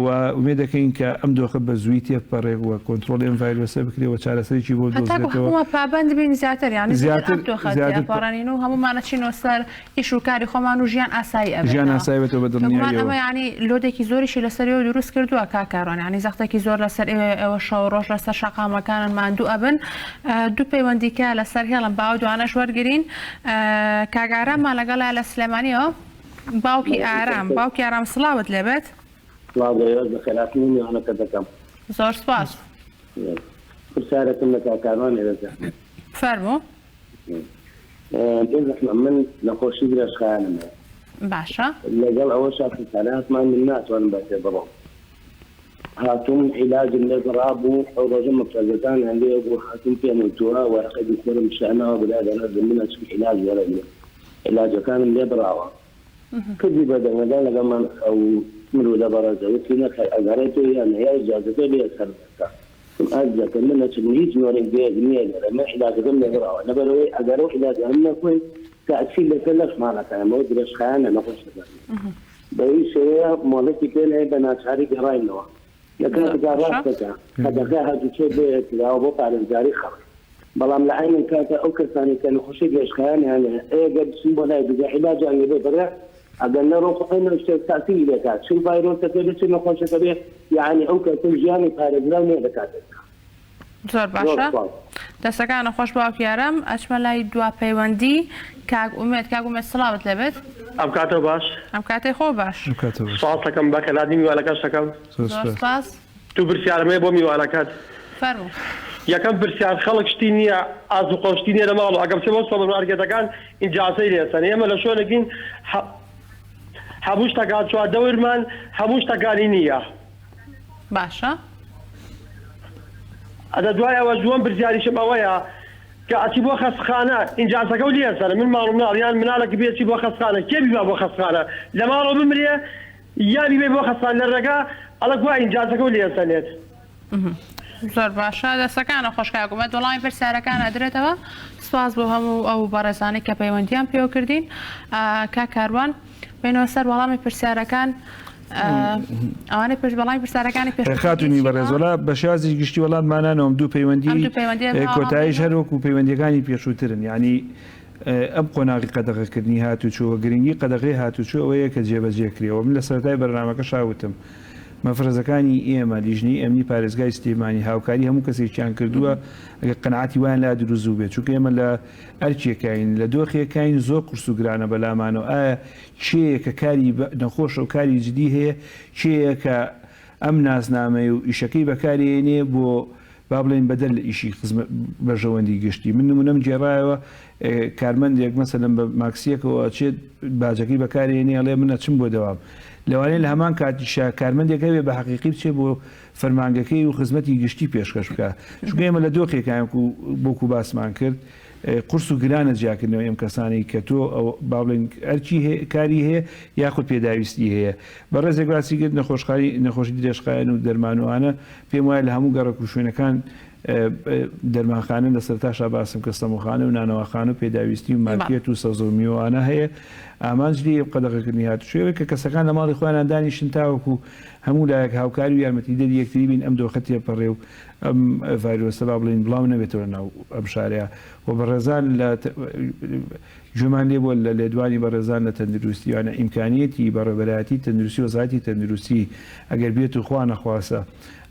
و ئومێد دەکەین کە ئەم دۆخە بە زوویی تێبپەڕێ و کۆنترۆڵی ئەم ڤایرۆسە بکرێ و چارەسەرێکی بۆ هەتاکو بدۆزرێتەوە. هەموومان پابەند بین زیاتر یانی زیاتر زیاتر ئەم دۆخە زیاتر پا. تێئەپەڕێنین و هەموومان ئەچینەوە سەر ئیش و کاری خۆمان و ژیان ئاسایی ژیان ئەبێتەوە. ئاسایی بێتەوە بە بێگومان دڵنیاییەوە. ئەمە یانی لۆدێکی زۆریشی لەسەر ئێوە دروست کردووە کاک کاروان یانی زەختێکی زۆر لەسەر ئێوەیە ئێوە شەو و ڕۆژ لەسەر شەقامەکانن ماندوو ئەبن. دوو پەیوەندی کە لەسەر هێڵن با ئەو دوانەش وەرگرین. کاک ئاراممان لەگەڵە لە سلێمانیەوە. باوکی ئارام باوکی ئارام سڵاوت لێبێت. سڵاو لە ئێوەش بەخێرهاتنی میوانەکە دەکەم. زۆر سپاس. پرسیارێکم لە کاک کاروان هەیە زەحمەت. فەرموو. بێ زەحمەت من نەخۆشی درێژخایەنم هەیە. باشە. لەگەڵ ئەوەشا خەساراتمان من ناتوانم بە پێ بڕۆم. هاتووم عیلاجم لێ بڕابوو ئەو ڕۆژە مفرەزەکانیان لێ بوو هاتووم پێم وتووە وەرەقەی دکتۆرم پیشاناوە برا دەنەردم من ئەچم عیلاج وەرەگرم عیلاجەکانم لێ بڕاوە کردی بە دەنگەدان لەگەڵ من ئەو مرودە بەڕێزە وتی نەخێر ئەگەڕێ تۆ یان یا ئیجازەکەی بێ سەر بکە وتم ئازیزەکەم من ئەچم هیچ نۆرەی گوێیەک نییە لێرە من عیلاجەکەم لێ بڕاوە لەبەرئەوەی ئەگەر ئەو عیلاجانە نەخۆی تەئسیر لەسەر لەشمان ئەکا ئەمەوە درێژخایەنە نەخۆشەکان بەوی شێوەیە مۆڵەتی پێ نەیە بە ناچاری گەڕاینەوە. لە زۆر کاتێکا باشە. ڕاستەکە قەدەغەی هاتوچۆ بۆیە کراوە بۆ پارێزگاری خەڵک، بەڵام لە عەینەن کاتە ئەو کەسانەی کە نەخۆشی درێژخایەنیان هەیە ئەگەر بچن بۆ لای دکتۆر عیلاجیان لێ ببڕێ ئەگەر نەڕۆن خۆ عەینەن شتێک تەئسیری لێ کات چ ڤایرۆسەکە بێ چ نەخۆشەکە بێ یەعنی ئەو کەسە ژیانی پارێزراو نیە لە کاتێکا. زۆر زۆر باشە سوپاس. دەستەکانت خۆش باوکی ئارام ئەچمە لای دوا پەیوەندی کاک ئومێد کاک ئومێد سڵاوت لێبێت. ئەم کاتەو باش. ئەم کاتەی خۆ باش. ئەم کاتەو باش. سپاست دەکەم بەخێرهاتنی میوانەکەش دەکەم. زۆر زۆر سپاس. سپاس. دوو پرسیارم هەیە بۆ میوانەکەت. فەرموو. یەکەم پرسیار خەڵک شتی نییە ئازوقە و شتی نییە لە ماڵ و ئەگەر بچێ بۆ سۆپەرمارکێتەکان ئیجازەی لێ ئەسەنێ ئێمە لە شوێنێکین هەموو شتەکان چواردەورمان هەموو شتەکانی نییە. باشە. ئەدە دوای ئەوەش دووەم پرسیاریشم ئەوەیە کە ئەچی بۆ خەستخانە ئینجازەکەو لێ سەرە من ماڵ و مناڵ یان مناڵێکی بێ چی بۆ خەستخانە کێ بیبا بۆ خەستخانە لە ماڵەوە بمرێ یا بیبەی بۆ خەستخانە لە ڕێگا ئەڵێ کوا ئینجازەکەو لێ سەنێت. زۆر باشە دەستەکانت خۆش کاک ئومێد وەڵامی پرسیارەکان ئەدرێتەوە سوپاس بۆ هەموو ئەو بەڕێزانەی کە پەیوەندیان پێوە کردین کاک کاروان بێنەوە سەر وەڵامی پرسیارەکان. ئەوانەی پێش بەڵامی پرسیارەکانی پێش خاتونی بەڕێز وەڵا بە شێوازی گشتی وەڵاممانانەوەم دوو پەیوەندی کۆتاییش هەر وەکو پەیوەندیەکانی پێشووترن یعنی ئەم قۆناغی قەدەغەکردنی هاتوچۆ و گرنگی قەدەغەی هاتوچۆ ئەوەیە کە جێبەجێ کرێ و من لە سەرەتای بەرنامەکەشا وتم مەفرەزەکانی ئێمە لیژنەی ئەمنی پارێزگای سلێمانی هاوکاری هەموو کەسێکیان کردووە ئەگەر قەناعەتی وایان لا دروست بووبێت چونکە ئێمە لە ئەرکێکاین لە دۆخێکاین زۆر قورس و گرانە بەلامانەوە ئایا کێیە کە کاری نەخۆشە و کاری جدی هەیە کێیە کە ئەم ناسنامەی و ئیشەکەی بەکارێنێ بۆ با بڵێین بەدەر لە ئیشی خزمەت بەرژەوەندی گشتی. من نمونەم گێڕایەوە کارمەندێک مەسەلەن بە ماکسیەکەوە ئەچێت باجەکەی بەکارێنێ ئەڵێ من ئەچم بۆ دەوام. لەوانەیە لە هەمان کاتیشا کارمەندێک هەبێ بە حەقیقی بچێ بۆ فەرمانگەکەی و خزمەتی گشتی پێشکەش بکا. چونکە ئێمە لە دۆخێکاین وەکو باسمان کرد قورس و گرانە جیاکردنەوەی ئەم کەسانەی کە تۆ با بڵێین ئەرکی کاری هەیە یاخود پێداویستی هەیە. بەڕێزێک باسی کرد نەخۆشخانی نەخۆشی درێژخایەن و دەرمان و ئانە پێم وایە لە هەموو گەڕەک و شوێنەکان دەرمانخانە لە سەرتاشا باسم کە سەمونخانە و نانەواخانە و پێداویستی و مارکێت و سەوزە و میوە هەیە ئامانج لێی قەدەغەکردنی هاتوچۆ ئەوەیە کە کەسەکان لە ماڵی خۆیانان دانیشن تاوەکو هەموو لایەک هاوکاری و یارمەتیدەری یەکتری بین ئەم دۆخە تێپەڕێ و ئەم ڤایرۆسە با بڵێین بڵاو نەبێتەوە لە ناو ئەم شارەیا و بەڕێزان لە گوێمان لێ بووە لە لێدوانی بەڕێزان لە تەندروستی یانە ئیمکانیەتی بەڕێوەبەرایەتی تەندروستی وەزارەتی تەندروستی ئەگەر بێت و خوا نەخواستە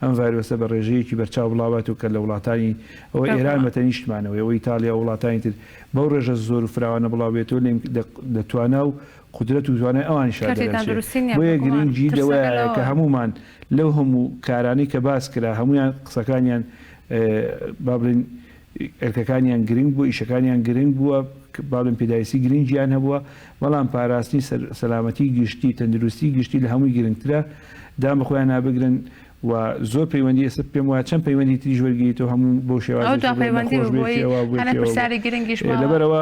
ئەم ڤایرۆسە بە ڕێژەیەکی بەرچاو بڵاوبات و کە لە وڵاتانی ئەوە ئێران بە تەنیشتمانەوەی ئەوە ئیتاڵیا و وڵاتانی تر بەو ڕێژە زۆر و فراوانە بڵاو بێتەوە لە توانا و قودرەت و توانای ئەوانیشا کەرتی دەرەچێ تەندروستی نییە بۆیە بێگومان گرنگی ترسەکە لەوەیە کە لەوەوە. هەموومان لەو هەموو کارانەی کە باس کرا هەموویان قسەکانیان با بڵێین ئەرکەکانیان گرنگ بووە، ئیشەکانیان گرنگ بووە، با بڵێین پێداویستی گرنگیان هەبووە، بەڵام پاراستنی سەلامەتی گشتی، تەندروستی گشتی لە هەمووی گرنگترە، دان بە خۆیانا بگرن و زۆر پەیوەندی ئێستا پێم وایە چەند پەیوەندی تریش وەرگریتەوە هەموو بەو ئەو شێوازەی دوا بڵێن پەیوەندی نەخۆش بوو بێ بۆی کێ ئەوە بووە هەنێ کێ ئەوە بووە پرسیاری گرنگیش ماوە. لەبەرئەوە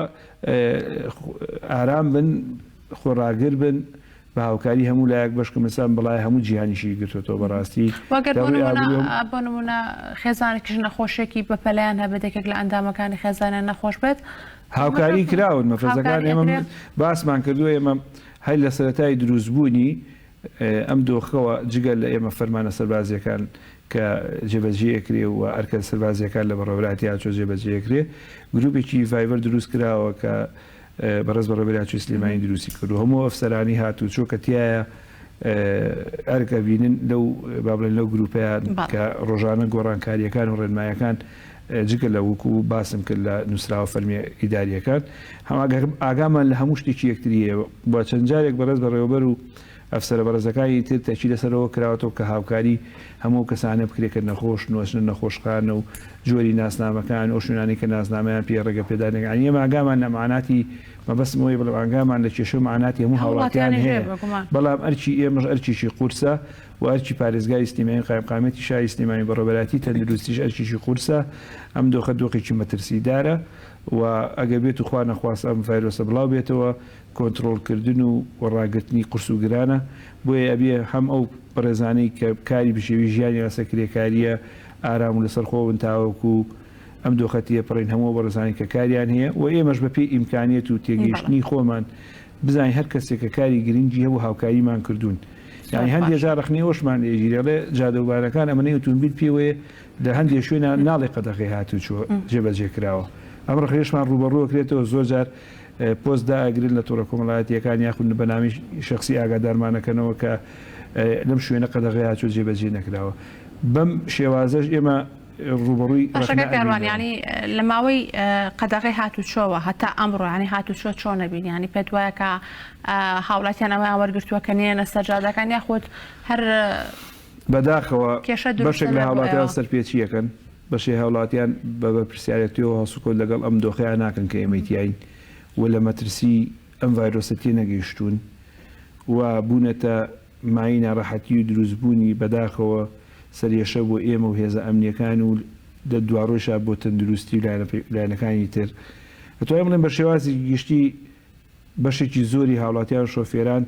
ئارام بن، خۆڕاگر بن، بە هاوکاری هەموو لایەک بەشکم ئێستا ئەم بەڵایە هەموو جیهانیشی گرتۆتەوە بەڕاستی وە گەر لە بۆ ڕووی نموونە ئابووری هەم بۆ نموونە خێزانێکیش نەخۆشیەکی بەپەلەیان هەبێت یەکێک لە ئەندامەکانی خێزانیان نەخۆش بێت هاوکاری کراون مەفرەزەکان هاوکاری ئێمە ئەکرێ؟ باسمان کردووە ئێمە هەر لە سەرەتای دروستبوونی ئەم دۆخەوە جگە لە ئێمە فەرمانە سەربازییەکان کە جێبەجێ ئەکرێ و ئەرکە سەربازییەکان لە بەڕێوەبەرایەتی هاتوچۆ جێبەجێ ئەکرێ گروپێکی ڤایبەر دروست کراوە کە بەڕێز بەڕێوەبەری هاتوچۆی سلێمانی دروستی کردووە هەموو ئەفسەرانی هاتوچۆ کە تیایە ئەرک ئەبینن لەو با بڵێن لەو گروپەیان کە ڕۆژانە گۆڕانکارییەکان و ڕێنمایەکان جگە لە وەکو باسم کرد لە نووسراوە فەرمیە ئیدارییەکان هەم ئاگامان لە هەموو شتێکی یەکتری هەیە و چەند جارێک بەڕێز بەڕێوەبەر و ئەفسەرە بەڕێزەکانی تر تەئکید لەسەر ئەوە کراوەتەوە کە هاوکاری هەموو ئەو کەسانە بکرێت کە نەخۆشن و ئەچنە نەخۆشخانە و جۆری ناسنامەکان و ئەو شوێنانەی کە ناسنامەیان پێ ڕێگە پێدانێک یانی ئێمە ئاگامان لە مەعاناتی مەبەستم ئەوەیە بڵێم ئاگامان لە کێشە و مەعاناتی هەموو هاوڵاتیان هاوڵاتیانیش هەیە هەیە بێگومان. بەڵام ئەرکی ئێمەش ئەرکێکی قورسە و ئەرکی پارێزگاری سلێمانی و قایمقامیەتی شاری سلێمانی و بەڕێوەبەرایەتی تەندروستیش ئەرکێکی قورسە ئەم دۆخە دۆخێکی مەترسیدارە و ئەگەر بێت و خوا نەخواستە ئەم ڤایرۆسە بڵاو بێتەوە کۆنترۆڵ کردن و و ڕاگرتنی قورس و گرانە، بۆیە ئەبێ هەم ئەو بەڕێزانەی کە کاری بژێوی ژیانیان لەسەر کرێکارییە ئارام و لەسەر خۆ بن تاوەکو ئەم دۆخە تێپەڕین، هەموو ئەو بەڕێزانەی کە کاریان هەیە و ئێمەش بە پێی ئیمکانیەت و تێگەیشتنی خۆمان بزانین هەر کەسێک کە کاری گرنگی هەبوو هاوکاریمان کردوون. زۆر یانی هەندێ باش. جار ڕەخنەی ئەوەشمان لێ ئەگیرێ ئەڵێ جادەوبانەکان ئەمەنەی ئوتومبیل پێوەیە لە هەندێ شوێنا ناڵێ قەدەغەی هاتوچۆ جێبەجێ کراوە. ئەم ڕەخنەیەشمان ڕووبەڕوو ئەکرێتەوە زۆر جار پۆست دائەگرن لە تۆڕە کۆمەڵایەتییەکان یاخود بە نامی شەخسی ئاگادارمان ئەکەنەوە کە لەم شوێنە قەدەغەی هاتوچۆ جێبەجێ نەکراوە. بەم شێوازەش ئێمە ڕووبەڕووی باشە ڕەخنە کاک کاروان ئەبینەوە. یانی لە ماوەی قەدەغەی هاتوچۆوە هەتا ئەمڕۆ یانی هاتوچۆ چۆن ئەبینی یانی پێت وایە کە هاوڵاتیان ئەوەیان وەرگرتووە کە نەیەنە سەر جادەکان یاخود هەر بەداخەوە کێشە دروست بەشێک لە نەبێ بۆ هاوڵاتیان ئێوە؟ سەرپێچی ئەکەن، بەشێ هاوڵاتیان بە بەرپرسیارێتیەوە هەڵسوکەوت لەگەڵ ئەم دۆخەیا ناکەن کە ئێمەی تیاین و لە مەترسی ئەم ڤایرۆسە تێنەگەیشتوون و بوونەتە مایەی ناڕەحەتی و دروستبوونی بەداخەوە سەرئێشە بۆ ئێمە و هێزە ئەمنییەکان و لە دواڕۆیشا بۆ تەندروستی و لایەنەکانی تر. ئەتوانین بڵێین بە شێوازێکی گشتی بەشێکی زۆری هاوڵاتیان و شۆفێران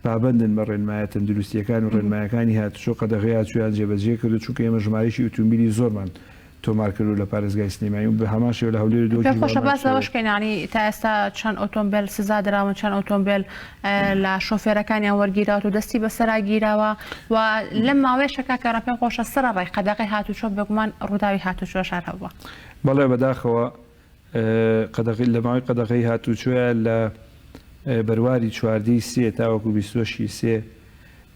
پابەندن بە ڕێنمایە تەندروستییەکان و ڕێنمایەکانی هاتوچۆ قەدەغەی هاتوچۆیان جێبەجێ کردووە، چونکە ئێمە ژمارەیەکی ئوتومبیلی زۆرمان. تۆمار کردووە لە پارێزگای سلێمانی و بە هەمان شێوە لە هەولێر و پێم دهۆکیش بە خۆشە هەمان باس شێوەیە. لەوەش بکەین یانی تا ئێستا چەند ئۆتۆمبێل سزا دراون، چەند ئۆتۆمبێل لە شۆفێرەکانیان وەرگیراوەت و دەستی بەسەرا گیراوە و لەم ماوەیەشە کاک کاروان پێم خۆشە سەرەڕای قەدەغەی هاتوچۆ بێگومان ڕووداوی هاتوچۆش هەر هەبووە. بەڵێ بەداخەوە قەدەغەی لە ماوەی قەدەغەی هاتوچۆیە لە بەرواری 14 ی سێ تاوەکو 28 ی سێ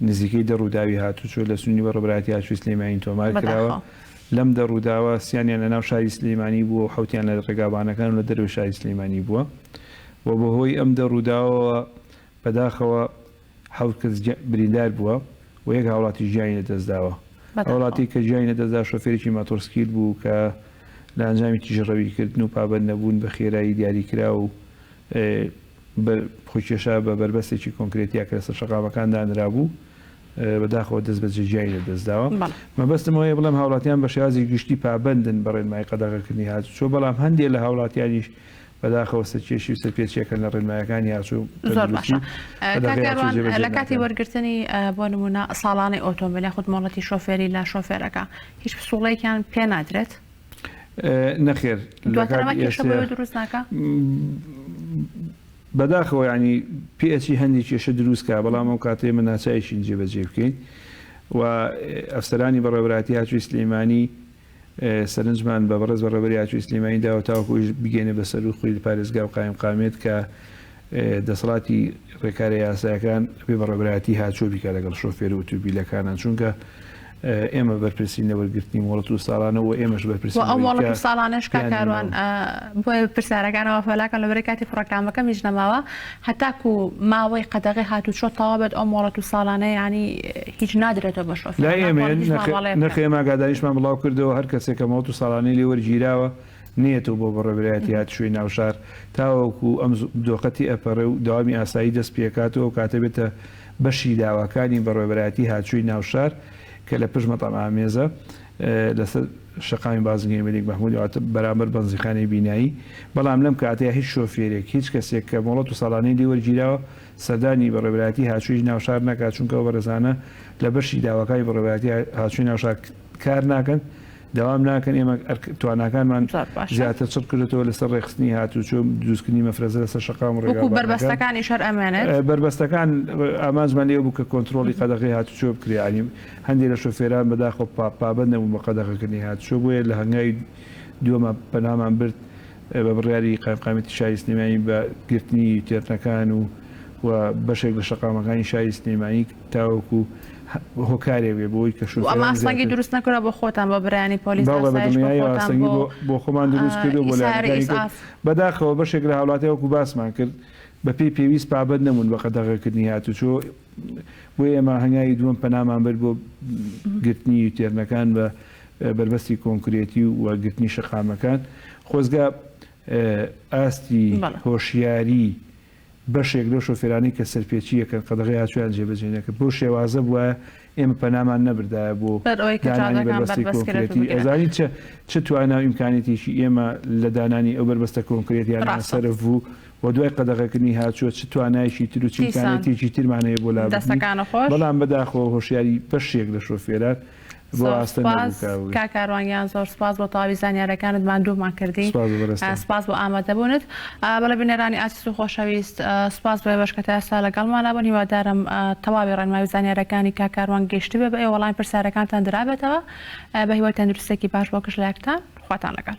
نزیکەی دە ڕووداوی هاتوچۆ لە سنووری بەڕێوەبەرایەتی هاتوچۆی سلێمانی تۆمار کراوە، بەداخەوە. لەم دە ڕووداوە سیانیان لە ناو شاری سلێمانی بووە و حەوتیان لە ڕێگاوبانەکان و لە دەرەوەی شاری سلێمانی بووە و بەهۆی ئەم دە ڕووداوەوە بەداخەوە حەوت کەس بریندار بووە و یەک هاوڵاتیش گیانی لەدەستداوە. ئەو بەداخەوە. هاوڵاتیەی کە گیانی لەدەستدا شۆفێرێکی ماتۆڕسکیل بوو کە لە ئەنجامی تیژڕەویکردن و پابەند نەبوون بە خێرایی دیاریکراو و خۆی کێشا بە بەربەستێکی کۆنکرێتیا کە لەسەر شەقامەکان دانرابوو، بەداخەوە دەستبەجێ گیانی لەدەستداوە. بەڵێ. مەبەستم ئەوەیە بڵێم هاوڵاتیان بە شێوازی گشتی پابەندن بە ڕێنمایی قەدەغەکردنی هاتوچۆ، بەڵام هەندێ لە هاوڵاتیانیش بەداخەوە سەرکێشی و سەرپێچیەکەن لە ڕێنمایەکانی هاتوچۆ و زۆر تەندروستی باشە و کاک قەدەغەی هاتوچۆ کاروان جێبەجێ لە کاتی ناکەن. وەرگرتنی بۆ نمونە ساڵانەی ئۆتۆمبیل یاخود مۆڵەتی شۆفێری لە شۆفێرەکە هیچ پسوڵەیەکیان پێ نادرێت؟ نەخێر لە دواتر ئەمە کاتی کێشە بۆ ئێستەیا ئێوە دروست ناکا؟ بەداخەوە یانی پێئەچی هەندێک کێشە دروست کا بەڵام ئەو کاتە ئێمە ناچایشین جێبەجێ بکەین و ئەفسەرانی بەڕێوەبەرایەتی هاتووی سلێمانی سەرنجمان بە بەڕێز بەڕێوەبەری هاتووی سلێمانی داوە تاوەکو ئەویش بگەینە بە سەروو خۆی پارێزگا و قایمقامیەت کە دەسەڵاتی ڕێکارە یاسایەکان بێ بەڕێوەبەرایەتی هاتووە بیکا لەگەڵ شۆفێر و ئوتوبیلەکانان چونکە ئێمە بەرپرسین لە وەرگرتنی مۆڵەت و ساڵانە و ئێمەش و بەرپرسین ئەو لەوەی مۆڵەت کە و ساڵانەش کاک بیان کاروان نێنەوە. بۆیە پرسیارەکانەوە فەلاکەم لەبەرەی کاتی پڕۆگرامەکەم هیچ نەماوە هەتاکو ماوەی قەدەغەی هاتوچۆ تەواو بێت ئەو مۆڵەت و ساڵانە یانی هیچ نادرێتەوە بە شۆفێر لای ئێمەیە ناتوانن هیچ نەخێر مامەڵەیە بکەن. نەخێر ئێمە ئاگاداریشمان بڵاو کردەوە هەر کەسێک کە مۆڵەت و ساڵانەی لێ وەرگیراوە نەیەتەوە بۆ بەڕێوەبەرایەتی هاتوچۆی ناوشار تاوەکو ئەم دۆخە تێئەپەڕێ و دەوامی ئاسایی دەست پێکاتەوە ئەو کاتە بێتە بەشی داواکانی بەڕێوەبەرایەتی هاتوچۆی ناوشار کە لە پشت مەتعەم ئامێزە لەسەر شەقامی بازنگەی مەلیک مەحمود واتە بەرامبەر بەنزیخانەی بینایی، بەڵام لەم کاتەیا هیچ شۆفێرێک هیچ کەسێک کە مۆڵەت و ساڵانەی لێ وەرگیراوە سەردانی بەڕێوەبەرایەتی هاتوچۆی ناوشار نەکات چونکە ئەو بەڕێزانە لە بەشی داواکانی بەڕێوەبەرایەتی هاتوچۆی ناوشار کار ناکەن دەوام ناکەن ئێمە تواناکانمان زۆر باشە. زیاتر چڕ کردۆتەوە لەسەر ڕێکخستنی هاتوچۆ دروستکردنی مەفرەزە لەسەر شەقام و وەکو ڕێگاوبانەکان. بەربەستەکانیش هەر ئەمێنێت؟ بەربەستەکان ئامانجمان لێ بوو کە کۆنترۆڵی قەدەغەی هاتوچۆ بکرێ یانی هەندێ لە شۆفێران بەداخەوە پابەند نەبوون بە قەدەغەکردنی هاتوچۆ بۆیە لە هەنگاوی دووەما پەنامان برد بە بڕیاری قایمقامیەتی شاری سلێمانی بە گرتنی یوتێرنەکان و و بەشێک لە شەقامەکانی شاری سلێمانی تاوەکو هۆکارێک بێ بۆی کە و ئەمە شۆفێران ئاستەنگی زیاتر دروست نەکردوە بۆ خۆتان بۆ برایانی پۆلیس بەڵێ بە ئاسایش بۆ دڵنیاییەوە خۆتان ئاستەنگی بۆ بۆ بۆ خۆمان دروست کردو بۆ سەیارەی لایەنەکانی تر ئیسعاف. بەداخەوە بەشێک لە هاوڵاتیان وەکو باسمان کرد بە پێی پێویست پابەند نەبوون بە قەدەغەکردنی هاتوچۆ بۆیە ئێمە هەنگاوی دووەم پەنامان برد بۆ گرتنی یوتێرنەکان بە بەربەستی کۆنکرێتی و گرتنی شەقامەکان. خۆزگە ئاستی هۆشیاری بەشێک لەو شۆفێرانەی کە سەرپێچی ئەکەن قەدەغەی هاتوویان جێبەجێ نەکرد بەو شێوازە بوایە ئێمە پەنامان نەبردایە بۆ دانانی بەربەستی کۆنکرێتی ئەزانی چ چ توانا و ئیمکانیەتێکی ئێمە لە دانانی ئەو بەربەستە کۆنکرێتیانە سەرف بوو و دوای قەدەغەکردنی هاتووە چ توانایەکی تر و چ ئیمکانیەتێکی ترمان هەیە بۆ لابردنی بەڵام بەداخەوە هۆشیاری بەشێک لە شۆفێران بۆ زۆر ئاستە نەبوو سوپاس کە بگەن. کاک کاروان گیان زۆر سوپاس بۆ تەواوی زانیارەکانت ماندوومان کردی سوپاس بۆ بەڕێزتان. سوپاس بۆ ئامادەبوونت بەڵێ بینەرانی ئازیز و خۆشەویست سوپاس بۆ ئێوەش کە تا ئێستا لەگەڵمانا بوون هیوادارم تەواوی ڕێنمایی و زانیارەکانی کاک کاروان گەیشتبێ بە ئێوە وەڵامی پرسیارەکانتان درابێتەوە بە هیوای تەندروستیەکی باش بۆ گشت لایەکتان خواتان لەگەڵ.